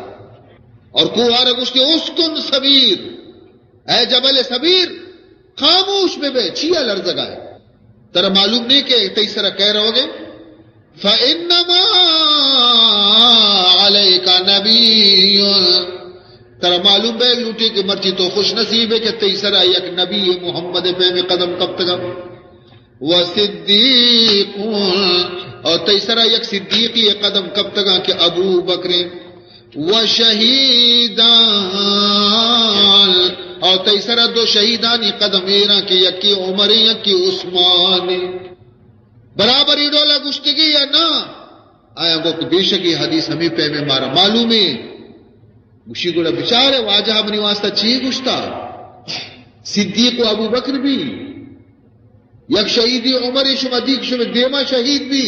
اور کوہ آرا گوشتے، اسکن سبیر، اے جبل سبیر، خاموش بہ بے، چیا لرزگائے؟ ترا معلوم نہیں کہ تئی سرا کئے روگے؟ فإنما عليك نبي۔ ترا معلوم بے لوٹی کہ مرچی تو خوش نصیب ہے کہ تئی سرا یک نبی محمد پیم قدم کپتگا۔ وصديق، اور تئی سرا یک صدیقی قدم کپتگا کہ ابو بکر۔ وشهيدان، اور تئی سرا دو شہیدانی قدم ایراں کہ یکی عمر، یکی عثمان۔ برابر ای ڈولا گشتگی یا نا؟ آیا گو کہ بے شک یہ حدیث ہمیں پیمیں مارا معلوم ہے۔ گوشی گڑا بچارے واجہ منی واسطہ چی گشتا؟ صدیق و ابو بکر بھی، یک شہیدی عمر شما دیگ شما دیما شہید بھی،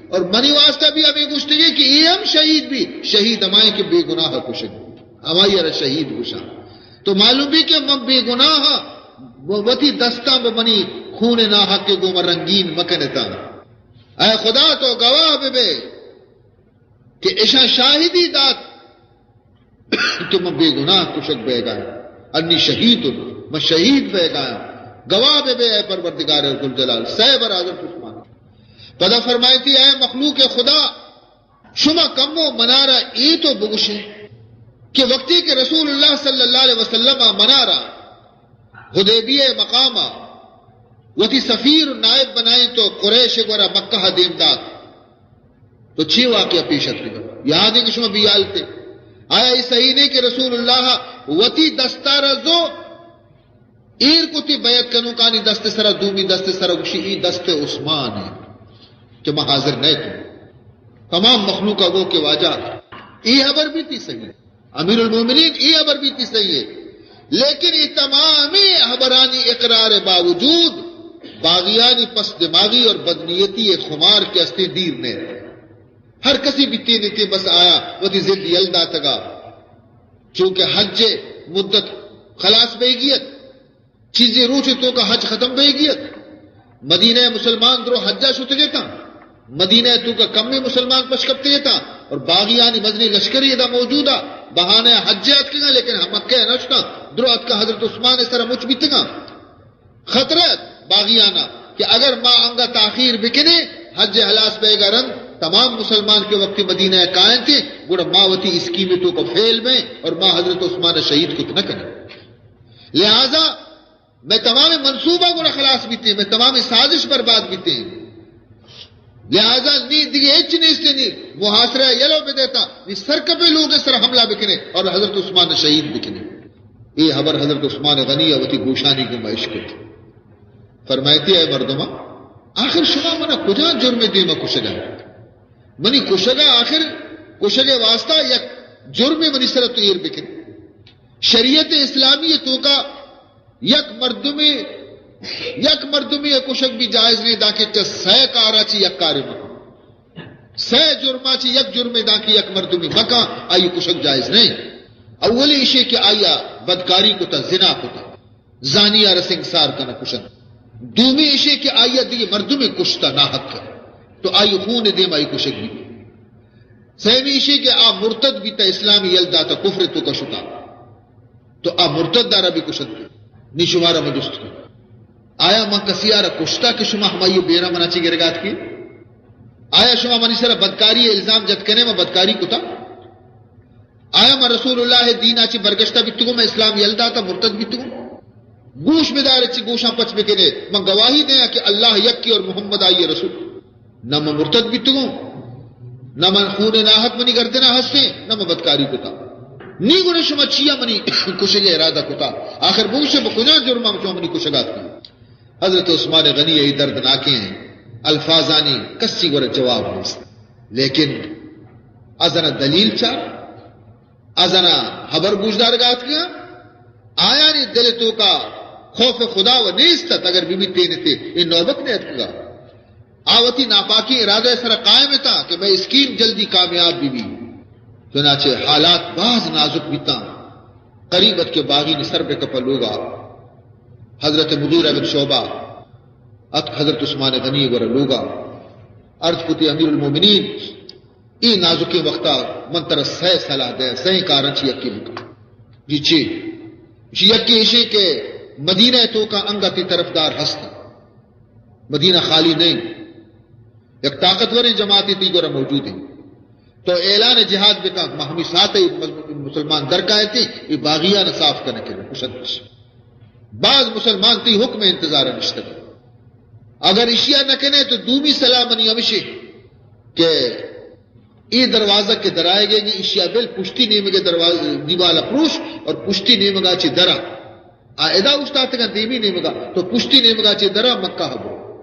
اور منی واسطہ بھی ہمیں گشتگی کہ یہ ہم شہید بھی۔ شہید ہمائیں کہ بے گناہ کشگ، ہمائی را شہید گشا۔ تو معلوم بھی کہ من بے گناہ، وتی دستاں بہ منی خون ناحق کے گوما رنگین مکنتا۔ اے خدا تو گواہ بہ بے کہ اشاں شاہدی دات کہ من بے گناہ کشگ بیگا، انی شہید، من شہید بیگا۔ گواہ بہ بے اے پروردگار ذوالجلال۔ سہ بر حضرت عثمان۔ پدا فرمائیتی، اے مخلوق خدا، شما کمو منارا اے تو بگوشے کہ وقتی کہ رسول اللہ صلی اللہ علیہ وسلم منارا حدیبیہ مقاما وتی سفیر و نائب بنائیں تو قریش گورا مکہ دیم دات، تو چی واقعہ پیش اتکگا؟ یاد ہے کہ شما بیال تے۔ آیا یہ صحیح نہیں کہ رسول اللہ وتی دستارا زو ایر کتی بیعت کنوکانی دست سرا، دومی دست سرا گوشی، ای دست عثمان ہے کہ میں حاضر نہیں تو۔ تمام مخلوق گو کہ واجہ، ای حبر بھی تی صحیح۔ امیر المومنین، ای حبر بھی تی صحیح ہے، لیکن ای تمامی حبرانی اقرار باوجود باغیانی پس دماغی اور بدنیتی خمار کے استے دیر نہیں۔ ہر کسی بیتی نیتی بس آیا وتی ضد یل داتگا، چونکہ حج مدت خلاص بیگیت۔ چیزے روچے توکا حج ختم بیگیت۔ مدینہ مسلمان درو حجا شتگیتاں۔ مدینہ توکا کمے مسلمان پش کپتگیتاں اور باغیانی مزنی لشکری ادا موجودا۔ بہانہ حج اتکگاں لیکن مکہ نشتاں۔ درو اتکا حضرت عثمان سر مچ بیتگاں۔ خطرہ ات باغیانا کہ اگر ما انگا تاخیر بکنے، حج حلاس بیگا رند تمام مسلمان کے وقت مدینہ کائنتے، گڑا ما وتی اسکیم توکا فیل بیں اور ما حضرت عثمان شہید کت نہ کنے۔ لہذا میں تمام منصوبہ گڑا خلاص بیتے، میں تمام سازش برباد بیتے۔ لہذا نی دیگه ہچ نیست، نی محاصرہ یلو بدیتا، نی سرکپے لوگ سر حملہ بکنے اور حضرت عثمان شہید بکنے۔ اے حبر حضرت عثمان غنی وتی گوشانی گوما اشکت۔ فرمائیتی، اے مردما، آخر شما منا کجا جرم دیما کشگا؟ منی کشگا آخر کشگے واسطہ یک جرم منی سر تو ایر بکن۔ شریعت اسلامی توکا یک مردمے، یک مردمے کشگ بھی جائز نہیں، داکہ چہ سہ کارا چی یک کارے مکن۔ سہ جرما چی یک جرمے داکہ یک مردمے مکن، آئی کشگ جائز نہیں۔ اولی اشی کہ آیا بدکاری کتا، زنا کتا، زانی آرا سنگسار کنا کشن۔ دومی اشی کہ آیا دیگه مردمے کشتا ناحق، تو آئی خون دیم آئی کشگ بھی۔ سیمی اشی کہ آ مرتد بیتا، اسلام یل داتا، کفر توکا شتا۔ تو آ مرتد دارا بھی کشت۔ نی شمارا من جست کن، آیا من کسی آرا کشتا کہ شما ہمائی بیرا منا چی گرگات کی؟ آیا شما منی سر بدکاری الزام جت کنے، من بدکاری کتا؟ آیا من رسول اللہ دینا چی برگشتہ بیتگو، من اسلام یل داتا، مرتد بیتگو؟ گوش بدار چی گوشاں پچ بکنے، من گواہی دیاں کہ اللہ یکی اور محمد آئی رسول۔ نہ من مرتد بیتگوں، نہ من خون ناحق منی گردنا ہستیں، نہ من بدکاری کتا۔ نی گڑا شما چیا منی کشگ ءِ ارادہ کتا؟ آخر بگوشے، بہ کجا جرم ءَ شما منی کشگ ءَ اتکے؟ حضرت عثمان غنی ءَ اے دردناکیں الفاظانی کسی گورا جواب نیست، لیکن ازنا دلیل چار، ازنا ہبر گوشدارگا اتکگاں، آیانی دل توکا خوف خدا و نیست ات، اگر بی بی تینتے اے نوبت نہ اتکگا۔ آ وتی ناپاکیں ارادہ ءِ سرا قائم اتاں کہ مئے اسکیم جلدی کامیاب بہ بی۔ چنانچہ حالات باز نازک بیتاں۔ قریب ات کہ باغی نی سر بہ کپا لوگا۔ حضرت مغیرہ بن شعبہ اتک حضرت عثمان غنی ءِ گورا لوگا۔ عرض کتی، امیر المومنین، اے نازکیں وقتا من ترا سئے صلاح دیں، سئیں کاراں چہ یکے بکن۔ جی چے؟ جی یکے ایشیں کہ مدینہ ءِ توکا انگت طرفدار ہست۔ مدینہ خالی نہ انت۔ یک طاقتوریں جماعتے تئی گورا موجود انت۔ تو اعلان جہاد بکن، ما ہمے ساعت ءَ مسلمان درکائینتیں، اے باغیان صاف کنگ ءَ کشنت۔ باز مسلمان تئی حکم ءِ انتظار ءَ نشتگ۔ اگر اشیا نہ کنے تو دومی صلاح منی ہمشے کہ اے دروازہ کہ درائے گئے گی، اشیا بل پشتی نیمگ ءِ دروازہ دیوال ءَ پروش اور پشتی نیمگا چہ درا۔ آ ادا اوشتاتگاں دیمی نیمگا، تو پشتی نیمگا چہ درا مکہ ءَ برو۔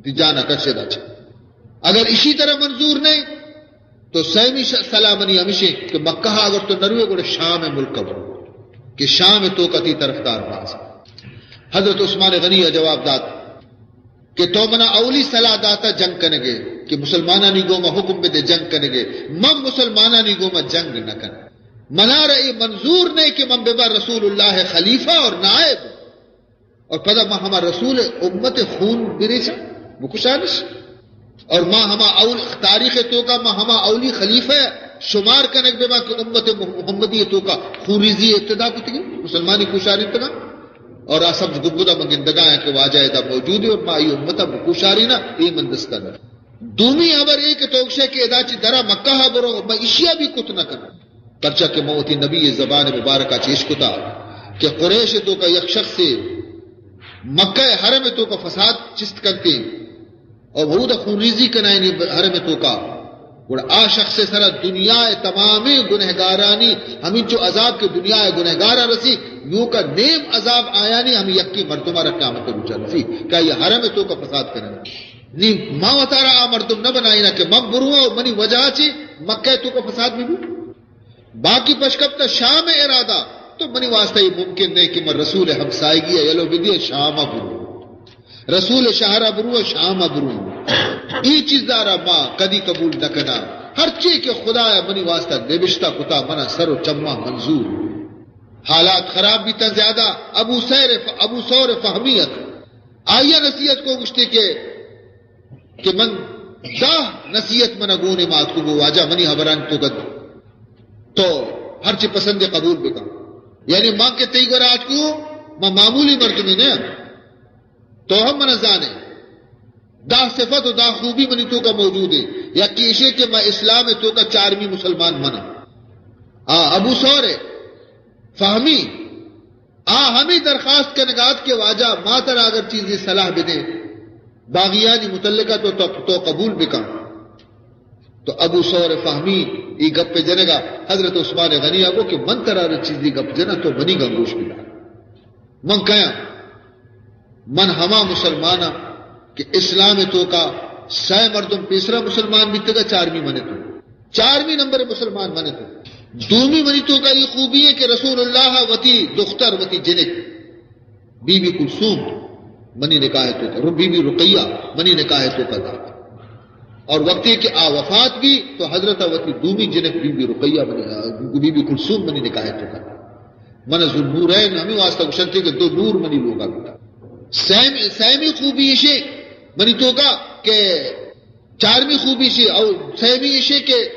دی جانا کش ادا چہ۔ اگر اشی ترا منظور نہیں، تو سیمی ش-، صلاح منی ہمشیں کہ مکہ ءَ اگر تو نروے گڑا شام ءِ ملک ءَ برو کہ شام ءِ توکا تئی طرفدار باز۔ حضرت عثمان غنی ءَ جواب دات کہ تو منا اولی صلاح داتا جنگ کنگے کہ مسلمانانی گوما حکم بدے جنگ کنگے، من مسلمانانی گوما جنگ نہ کن۔ منارا اے منظور نہیں کہ من ببا رسول اللہ ءِ خلیفہ اور نائب۔ اور پدا ما ہما رسول ءِ امت ءِ خون بریچاں، بکشانش۔ اور ما ہما اول، تاریخ ءِ توکا ما ہما اولی خلیفہ شمار کنگ بباں کہ امت محمدی ءِ توکا خونریزی ءِ ابتدا کتگی، مسلمانی کوشارینتگاں۔ اور آ سبز گنبدا من گندگا ہیں کہ واجہ ادا موجود ہے اور ما ای امتا بکوشارینا، اے من دستا نہ۔ دومی خبر اے کہ تو گشے کہ ادا چہ درا مکہ ءَ برو، ما اشیا بھی کت نہ کناں۔ پرچا کہ من وتی نبی ءِ زبان مبارکہ چہ اشکتا کہ قریش ءِ توکا یک شخصے مکہ ءِ حرم ءِ توکا فساد چست کنتے اور ہمودا خونریزی کنائینی حرم ءِ توکا، گڑا آ شخص ءِ سرا دنیا ءِ تمامیں گنہگارانی ہمینچو عذاب کہ دنیا ءِ گنہگاراں رسی، نوکا نیم عذاب آیانی ہمیں یکی مردم ءَ را قیامت ءِ روچا رسی کہ آئی حرم ءِ توکا فساد کنن۔ نی ما وتارا آ مردم نہ بنائینا کہ من برواں و منی وجہ چہ مکہ ءِ توکا فساد بہ بی۔ باقی پشکپتہ شام ءِ ارادہ، تو منی واسطہ اے ممکن نہیں کہ من رسول ءِ ہمسائگی ءَ یلو بدیاں شام ءَ برواں۔ رسول ءِ شہر ءَ برواں شام ءَ برواں۔ اے چیزا را ما کدی قبول نہ کناں۔ ہرچی کہ خدا ءَ منی واسطہ نبشتہ کتا منا سر و چماں منظور۔ حالات خراب بیتاں زیادہ۔ ابو سیر ف-، ابو ثور فہمی ات۔ آئی ءَ نصیحت کو گشتے کہ کہ من دہ نصیحت منا گونے ما اتکو گو واجہ منی حبران تو گد تو ہرچی پسند قبول بکن۔ یعنی ما کہ تئی گورا اتکو، ما معمولی مردمی نہ، تو ہم منا زانے۔ دہ صفت و دہ خوبی منی توکا موجود ہے۔ یکی ایشے کہ ما اسلام توکا چارمی مسلمان منا۔ آ، ابو ثور فہمی آ ہمے درخواست کنگا ات کہ واجہ ما ترا اگر چیزے صلاح بدیں باغیانی متعلقہ تو، تو، تو قبول بکن۔ تو ابو ثور فہمی ای گپ جنگا حضرت عثمان غنی ءَ گو کہ من ترا اگر چیزے گپ جناں تو منی گنگوش بدار۔ من کیاں؟ من ہما مسلماناں کہ اسلام توکا سئے مردم پیسرا مسلمان بیتگا، چارمی من تو۔ چارمی نمبر مسلمان من تو۔ دومی منی توکا یہ خوبی ہے کہ رسول اللہ وتی دختر، وتی جنک بی بی کلثوم منی نکاح توکا، بی بی رقیہ منی نکاح توکا دات۔ اور وقتی کہ آ وفات بی تو حضرت وتی دومی جنک بی بی رقیہ منی، بی بی کلثوم منی نکاح توکا دات۔ من ذوالنورین ہمیں واسطہ گشنتے کہ دو نور منی لوگا بیتا۔ سیم-، سیمی خوبی ایشے منی توکا کہ چارمی خوبی ایشے، او سیمی ایشے کہ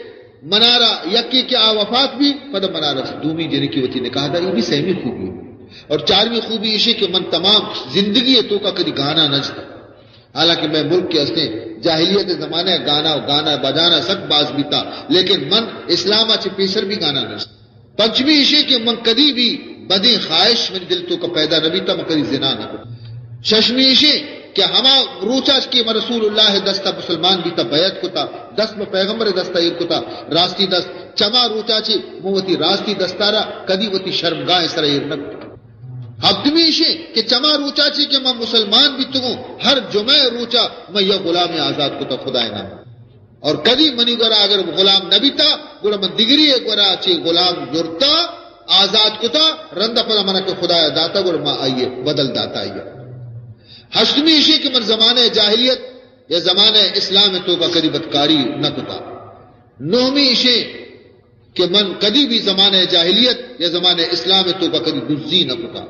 منارا یکی کہ آ وفات بی، پدا منارا دومی جنکی وتی نکاح دا، یہ بھی سیمی خوبی ہے۔ اور چارمی خوبی ایشے کہ من تمام زندگی توکا کدی گانا نہ جتا۔ حالانکہ مئے ملک کہ ہستیں جاہلیت زمانہ گانا و گانا بجانا سک باز بیتا، لیکن من اسلام چہ پیسر بھی گانا نہ جتا۔ پنچمی ایشی کہ من کدی بھی بدیں خواہش منی دل توکا پیدا نہ بیتا، من کدی زنا نہ کتا۔ ششمی ایشی کہ ہما روچا کہ من رسول اللہ دستا مسلمان بیتا، بیعت کتا، دست میں پیغمبر دستا ایر کتا، راستی دست چما روچا چی من وتی راستی دستارا کدی وتی شرمگاہ سر ایر نہ کت۔ ہپتمی ایشیں کہ چما روچا چی کہ من مسلمان بیتگوں، ہر جمعہ روچا من یک غلام آزاد کتا خدائے نام۔ اور کدی منی گورا اگر غلام نہ بیتا، گڑا من دگری گورا چی غلام زرتا، آزاد کتا، رند پدا منا کہ خدایا داتا، گڑا ما آئیے بدل داتا آئیے۔ ہشتمی ایشیں کہ من زمانہ جاہلیت یا زمانہ اسلام توکا کدی بدکاری نہ کتا۔ نہمی ایشیں کہ من کدی بھی زمانہ جاہلیت یا زمانہ اسلام توکا کدی دزی نہ کتا۔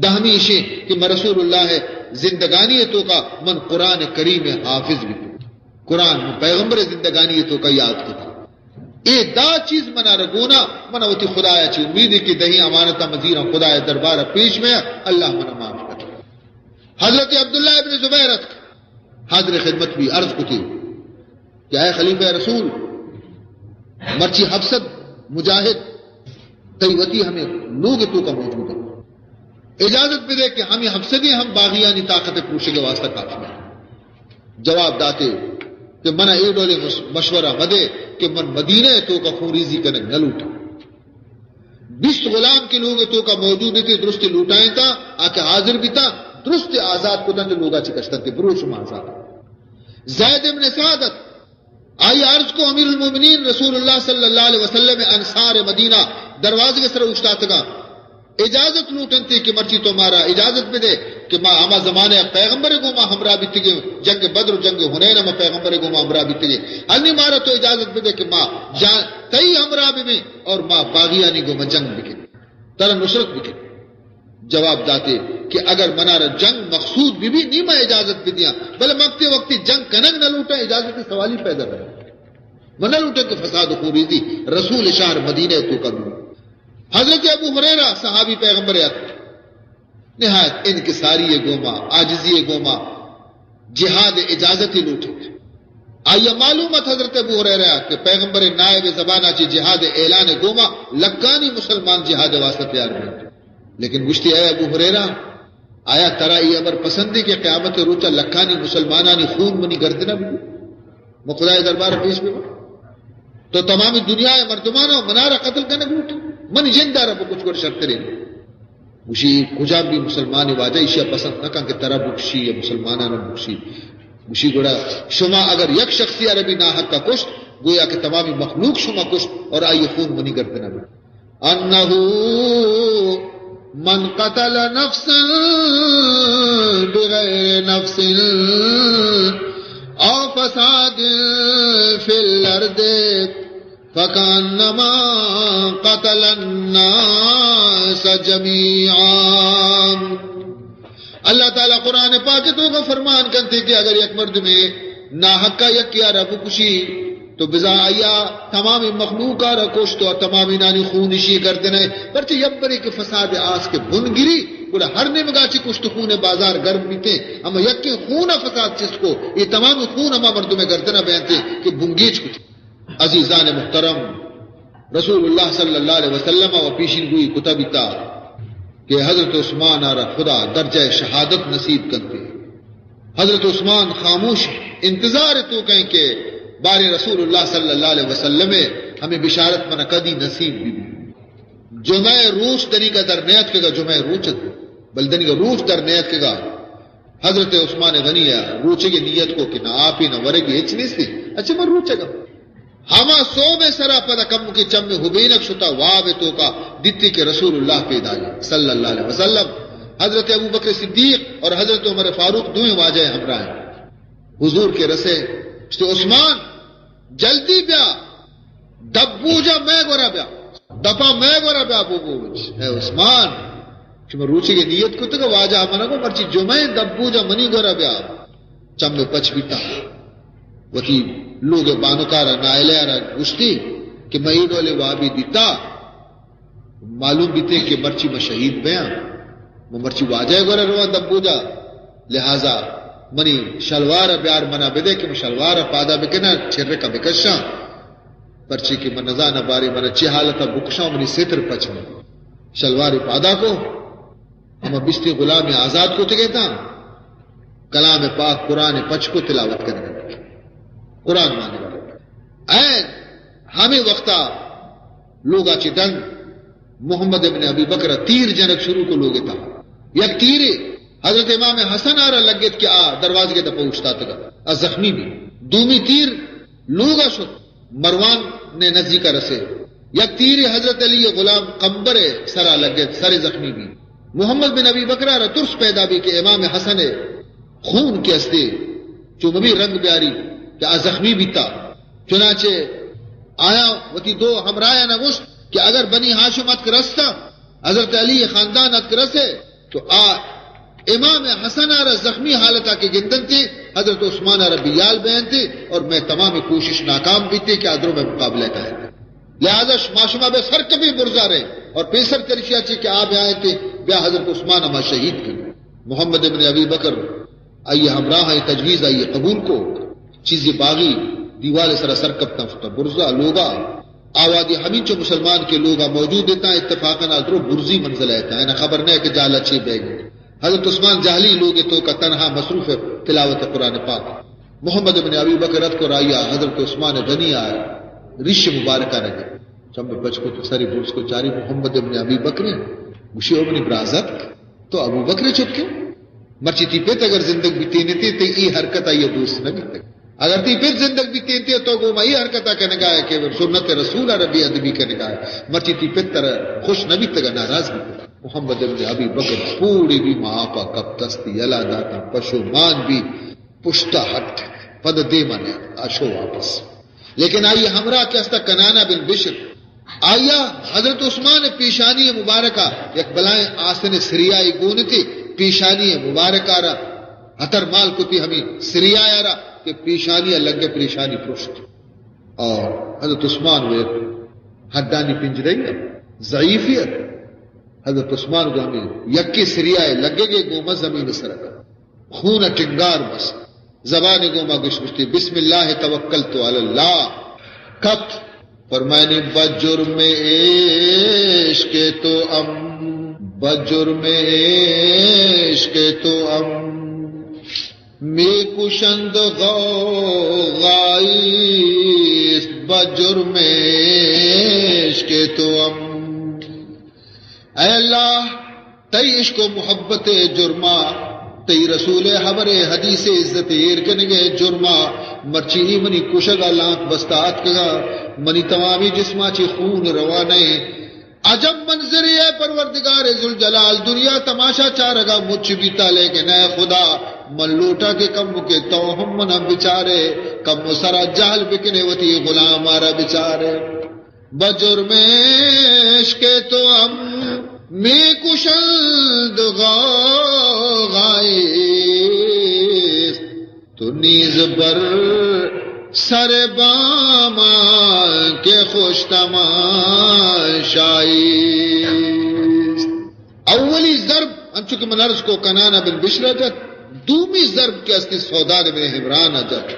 دہمی ایشیں کہ من رسول اللہ زندگانی توکا من قرآن کریم حافظ بیتوں۔ قرآن من پیغمبر زندگانی توکا یاد کتا۔ اے دا چیز منا رگونا، منا وتی خدایا چی امید کہ دہیں امانتا مزیراں خدایا دربارا پیش میں، اللہ منا معاف کتا۔ حضرت عبداللہ ابن زبیر اتک، حاضر خدمت بھی عرض کتی کہ اے خلیفہ رسول، مرچی ہفت سد مجاہد تئی وتی ہمیں لوگ توکا موجود ہیں، اجازت بدے کہ ہمیں ہفت سدی ہم باغیانی طاقت پروشگ واسطہ کافی ہے۔ جواب داتے کہ منا اے ڈولے مش-، مشورہ مدے کہ من مدینہ توکا خون ریزی کنگ نہ لوٹاں۔ بیست غلام کہ لوگ توکا موجود تھے، درست لوٹائیں تا، آ کہ حاضر بیتا، درست آزاد کتا تے لوگا چی کشتا تے، برو شما آزاد۔ زید ابن سعد ات، آئی عرض کو، امیر المومنین، رسول اللہ صلی اللہ علیہ وسلم انصار مدینہ دروازے سر اوشتاتگا، اجازت لوٹنتے کہ مرچی تو مارا اجازت بدے کہ ما ہما زمانے پیغمبر گوما ہمراہ بیتگیں، جنگ بدر و جنگ حنین ما پیغمبر گوما ہمراہ بیتگیں، ہنی مارا تو اجازت بدے کہ ما جان تئی ہمراہ ببیں اور ما باغیانی گوما جنگ بکیں، ترا نصرت بکیں۔ جواب داتے کہ اگر منارا جنگ مقصود ببی، نی ما اجازت بدیاں، بلے من تے وقتی جنگ کنگ نہ لوٹاں، اجازت سوالی پیدا نہ۔ من نہ لوٹاں کہ فساد و خونریزی رسول شہر مدینہ توکا ببی۔ حضرت ابو ہریرہ صحابی پیغمبر ات، نہایت انکساری گوما، عاجزی گوما جہاد اجازتی لوٹت۔ آئی معلوم ات حضرت ابو ہریرہ کہ پیغمبر نائب زبانا چی جہاد اعلان گوما لکانی مسلمان جہاد واسطہ تیار بنت۔ لیکن گوشتی، اے ابو ہریرہ، آیا ترا ای امر پسندی کہ قیامت روچا لکانی مسلمانانی خون منی گردنا ببی؟ من خدای دربار پیش بباں؟ تو تمامی دنیا مردمانا و منارا قتل کنگ لوٹی؟ من جندارا بکش گڑ شرترین۔ گوشی، کجام بھی مسلمان واجہ ایشیا پسند نہ کن کہ ترا بکشی یا مسلمانانا بکشی۔ گوشی، گڑا شما اگر یک شخصی عربی ناحق کا کشت، گویا کہ تمامی مخلوق شما کشت اور آئی خون منی گردنا ببی۔ انه من قتل نفسا بغیر نفس او فساد فی الارض فکأنما قتل الناس جميعا۔ اللہ تعالی قرآن پاک توکا فرمان کنتے کہ اگر یک مردمے ناحقا یکے آرا بکشی تو بزاں آیا تمام مخلوق آرا کشت اور تمام انانی خون اشی گردن ہے، پرچہ یبرے کہ فساد آس کے بن گری، گڑا ہر نیمگا چی کشت خون بازار گرم بیتے، اما یکے خون فساد چست کو، یہ تمام خون ہما مردم گردن بینتے کہ بنگیج کتی۔ عزیزان محترم، رسول اللہ صلی اللہ علیہ وسلم و پیشین گوئی کتا بیتا کہ حضرت عثمان آرا خدا درجہ شہادت نصیب کنتے۔ حضرت عثمان خاموش انتظار توکیں کہ بارے رسول اللہ صلی اللہ علیہ وسلم ہمیں بشارت منا کدی نصیب بی بی۔ جمعہ روچ دنیگا در نیت کے گا، جمعہ روچ ات، بل دنیگا روچ در نیت کے گا۔ حضرت عثمان غنی ء روچگ ء نیت کو کہ نہ آپے نہ ورگے ہچ نیستی، اچھا من روچگ ء۔ ہما سوب ء سرا پدا کمکے چم ء ہبینگ شتا، واب ء توکا دیتی کہ رسول اللہ پیدائی صلی اللہ علیہ وسلم۔ حضرت ابو بکر صدیق اور حضرت عمر فاروق دوئیں واجہ ء ہمراہ ہیں۔ حضور کے رسے، گشتے، عثمان، جلدی بیا، دبوجا مئے گورا بیا، دپا مئے گورا بیا، بو بو بچ۔ اے عثمان، شما روچی کے نیت کتگ، واجہ منا گو مرچی جمعہ دبوجا منی گورا بیا۔ چم پچ بیتا، وتی لوگ بانکارا نائلہ را گشتی کہ مئی ڈولے وابی دیتا، معلوم بیتے کہ مرچی من شہید بیاں، من مرچی واجہ گورا رواں دبوجا، لہذا منی شلوار بیار منا بدے کہ من شلوار پادا بکناں، چرکا بکشاں، پرچی کہ من نزاناں بارے منا چی حالتا بکشاں، منی ستر پچ من۔ شلوار پادا کو، ہما بیستی غلام آزاد کو تگے تا، کلام پاک قرآن پچ کو تلاوت کرنے۔ قرآن مانے والے۔ اے ہمیں وقتا لوگا چہ ڈن محمد ابن ابی بکر ءَ تیر جنگ شروع کو لوگ ءِ تہا۔ یک تیرے حضرت امام حسن ءَ را لگت کہ آ دروازگ ءِ دپ ءَ اوشتاتگ ءَ، آ زخمی بی۔ دومی تیر لوگا شت، مروان ءِ نزیکا رسے۔ یک تیرے حضرت علی ءِ غلام قنبر ءِ سرا لگت، سر زخمی بی۔ محمد بن ابی بکر ءَ را ترس پیدا بی کہ امام حسن ءِ خون کہ استے چو مبی رنگ بیاری کہ آ زخمی بیتا۔ چنانچہ آیاں وتی دو ہمراہیانا گوشت کہ اگر بنی ہاشم اتک رستا، حضرت علی ءِ خاندان اتک رسے، تو آ امام حسن ءَ را زخمی حالتا کہ گندنتے، حضرت عثمان ءَ را بیال بینتے اور مئے تمام کوشش ناکام بیتے کہ آ درو مئے مقابلہ کاینتے۔ لہذا ش-، ما شما بیا سرکپیں برزا رہے اور پیسر ترشیا چے کہ آ بیاینتے، بیا حضرت عثمان ءَ ما شہید کنیں۔ محمد ابن ابی بکر آئی ءِ ہمراہ ءِ تجویز آئی ءَ قبول کو۔ چیزے باغی دیوال ءِ سرا سر کپتاں، شتاں برزا لوگا۔ آوادی ہمینچو مسلمان کہ لوگا موجود اتاں، اتفاقاً آ درو برزی منزل ءَ اتاں، اناں خبر نہ کہ جالا چے بیگ۔ حضرت عثمان جہلی لوگ ءِ توکا تنہا مصروف تلاوت قرآن پاک۔ محمد ابن ابی بکر اتک اور آئی ءَ حضرت عثمان غنی ءِ ریش مبارکا رگت۔ چم پچ کو تو سری برز کو چاری محمد ابن ابی بکر۔ گوشی او منی برازتک، تو ابو بکر ءِ چک ئے؟ مرچی تئی پت اگر زندگ بیتینتے، تئی اے حرکت آئی ءَ دوست نہ بیتگ۔ اگر تئی پت زندگ بیتینتے، تو گوما اے حرکت ءَ کنگا ئے کہ سنت رسول ءَ را بے ادبی کنگا ئے۔ مرچی تئی پت ترا خوش نہ بیتگ ءُ ناراض بیتگ۔ محمد ابن ابی بکر پوڑے بی، ما آپا کپت، دست یلا داتاں، پشومان بی، پشتا ہٹ، پد دیما نیات، آ شو واپس۔ لیکن آئی ہمراہ کہ استا کنانہ بن بشر، آیا حضرت عثمان پیشانی مبارکہ یک بلائیں آسن سریائے گونتے، پیشانی مبارکہ را ہتر مال کتی ہمیں سریایا را کہ پیشانی لگے پریشانی پرشت۔ اور حضرت عثمان وہ ہڈانی پنجرے ضعیفیت۔ حضرت عثمان کو ہمیں یکی سریائے لگے گے گوما زمین سرک۔ خون ءَ ٹنگار بس۔ زبان ءَ گوما گش گشتی، بسم اللہ توکلت علی اللہ۔ کپت۔ فرمائنی، بجرم عشق تو ام، بجرم عشق تو ام، می‌کشند غوغایی است، بجرم عشق تو ام۔ اے اللہ، تئی عشق و محبت ءِ جرما، تئی رسول ءِ ہبر ءُ حدیث ءِ عزت ءِ ایر کنگ ءِ جرما، مرچی اے منی کشگ ءَ لانک بستہ اتکگاں، منی تمامی جسما چہ خون روان ایں۔ عجب منظرے اے پروردگار ذوالجلال، دنیا تماشا چارگا مچ بیتا، لیکن اے خدا، من لوٹاں کہ کمکے تو ہم منا بچارے، کمو سرا جہل بکنے، وتی غلام ءَ را بچارے۔ بجرم عشق تو ام می‌کشند غوغایی است، تو نیز بر سر بامان که خوش تماشایی است۔ اولی ضرب، انچو کہ من عرض کو، کنانہ بن بشر ءَ جت، دومی ضرب کہ استی سودان بن حمران ءَ جت،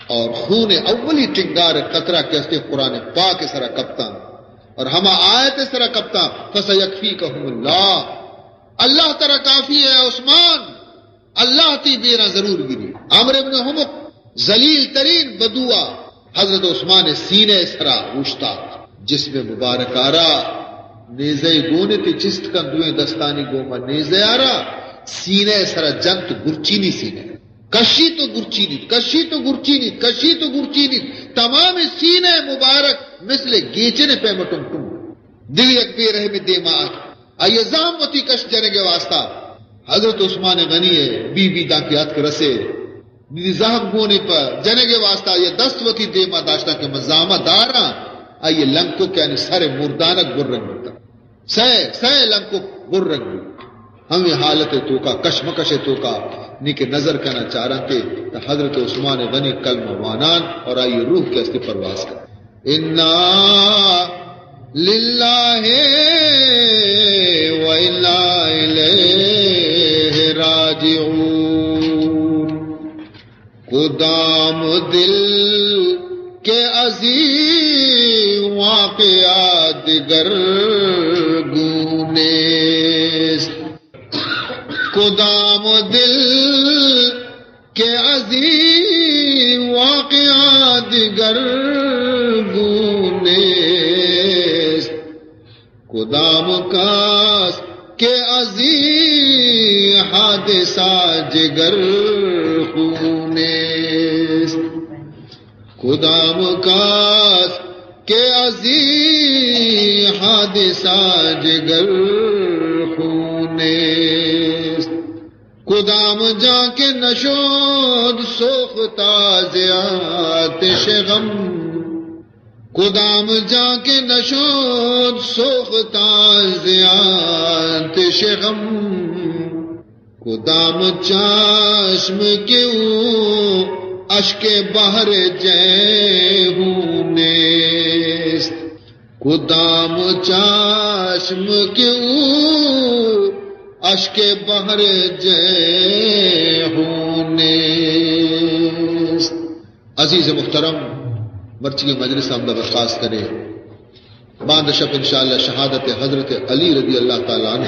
اور خون اولی ٹنگار قطرہ کہ استی قرآن پاک سرا کپتاں، اور ہما آیت سرا کپتاں، فسیکفیکہم اللہ، اللہ ترا کافی ہے عثمان، اللہ تئی بیراں ضرور گری۔ عمرو ابن حمق ذلیل ترین بدوا حضرت عثمان سینہ سرا اوشتات۔ جسم مبارک آرا نیزہ گون تی چست کن، دوئیں دستانی گوما نیزہ آرا سینہ سرا جنت، گرچینی سینہ۔ کشی تو گرچینی، کشی تو گرچینی، کشی تو گرچینی۔ تمام سینہ مبارک مثل گیچن پیمٹن ٹن۔ دیگہ یک بے رحم دیما آت۔ آئی ءَ زہم وتی کش جنگ ءِ واسطہ حضرت عثمان غنی ءِ بی بی داں کہ اتک رسے، نی زہم گونے پہ جنگ ءِ واسطہ آئی ءَ دست وتی دیما داشتاں کہ من زہم ءَ داراں، آئی ءِ لنکک یعنی سر مردانک برنگ بوتاں۔ سئے، سئے لنکک برنگ بوت۔ ہمے حالت ءِ توکا، کشمکش ءِ توکا، نی کہ نظر کناں چاراں کہ حضرت عثمان غنی کلمہ وانان اور آئی ءِ روح کہ استی پرواز کن۔ انا للہ و انا الیہ راجعون۔ کدام دل که از این واقعه دگرگون است؟ کدام دل که از این واقعه دگرگون است؟ کدام کس که از این حادثه جگر خونیست؟ کدام کس که از این حادثه جگر خونیست؟ کدام جا که نشد سوخت از آتش غم، کدام جا که نشد سوخت از آتش غم، کدام چشم که او اشک بحر جیحونیست؟ کدام چشم که او اشک بحر جیحونیست؟ عزیز محترم، مرچی مجلس ہم برخاست کرے۔ باند شپ انشاءاللہ شہادت حضرت علی رضی اللہ تعالی عنہ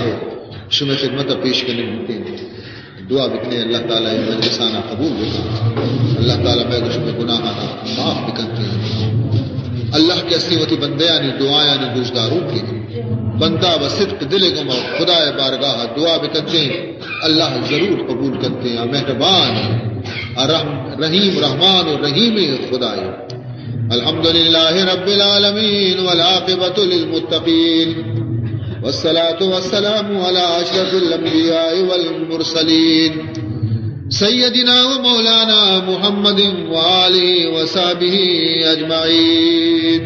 شمئے خدمت پیش کنیں۔ دعا بکنے اللہ تعالی اے مجلسانا قبول بکن۔ اللہ تعالی مئے گو شمئے گناہانا معاف بکنتے۔ اللہ کہ ہستی وتی بندیانی دعایانی گوشداروکے۔ بندہ و صدق دل گما خدائے بارگاہ دعا بکنتے۔ اللہ ضرور قبول کنتے، آ مہربان، آ رحم، رحیم، رحمان و رحیم خدائے۔ الحمد لله رب العالمين والعاقبة للمتقين والصلاة والسلام على أشرف الأنبياء والمرسلين سيدنا ومولانا محمد وآله وصحبه أجمعين.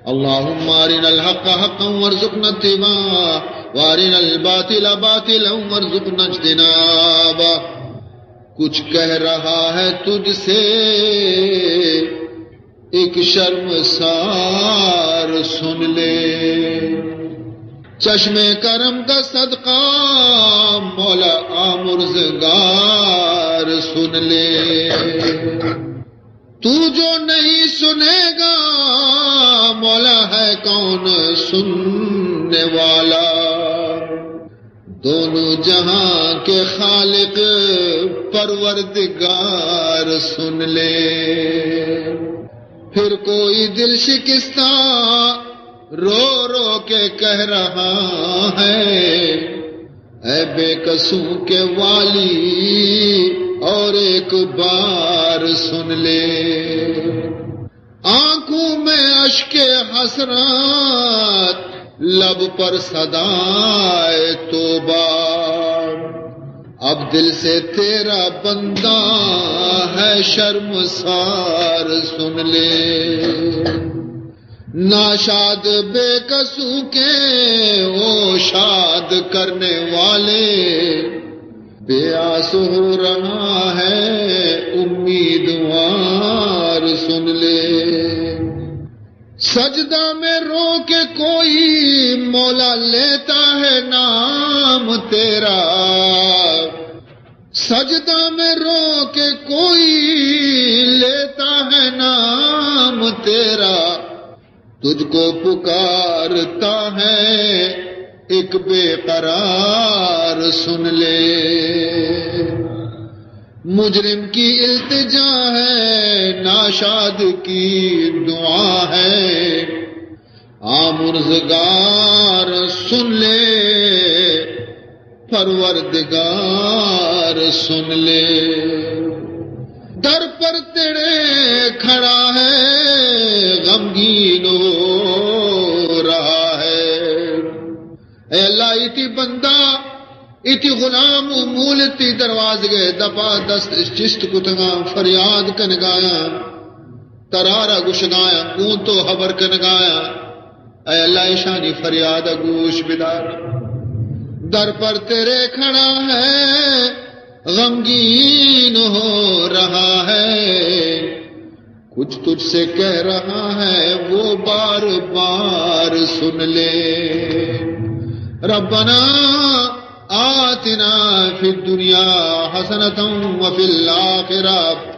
اللهم أرنا الحق حقا وارزقنا اتباعه وأرنا الباطل باطلا وارزقنا اجتنابه۔ کچھ کہہ رہا ہے تجھ سے ایک شرمسار سن لے، چشم کرم کا صدقہ مولا آمرزگار سن لے۔ تو جو نہیں سنے گا، مولا ہے کون سننے والا؟ دونوں جہاں کے خالق پروردگار سن لے۔ پھر کوئی دل شکستہ رو رو کے کہہ رہا ہے، اے بے کسوں کے والی، اور ایک بار سن لے۔ آنکھوں میں اشک حسرت، لب پر صدائے توبہ، اب دل سے تیرا بندہ ہے شرمسار سن لے۔ ناشاد بے کسوں کے وہ شاد کرنے والے، بے آس ہو رہا ہے امیدوار سن لے۔ سجدہ میں رو کے کوئی مولا لیتا ہے نام تیرا، سجدہ میں رو کے کوئی لیتا ہے نام تیرا، تجھ کو پکارتا ہے ایک بے قرار سن لے۔ مجرم کی التجا ہے، ناشاد کی دعا ہے، آمرزگار سن لے، پروردگار سن لے۔ در پر تیرے کھڑا ہے، غمگین ہو رہا ہے۔ اے اللہ، اے تئی بندہ، اے تئی غلام و مولد تئی دروازگے دپا دست چست کتگاں، فریاد کنگایاں، ترارا گشگایاں، گوں تو حبر کنگایاں۔ اے اللہ، ایشانی فریاد گوش بدار۔ در پر تیرے کھڑا ہے، غمگین ہو رہا ہے، کچھ تجھ سے کہہ رہا ہے، وہ بار بار سن لے۔ ربنا آتنا فی الدنیا حسنة وفی الآخرة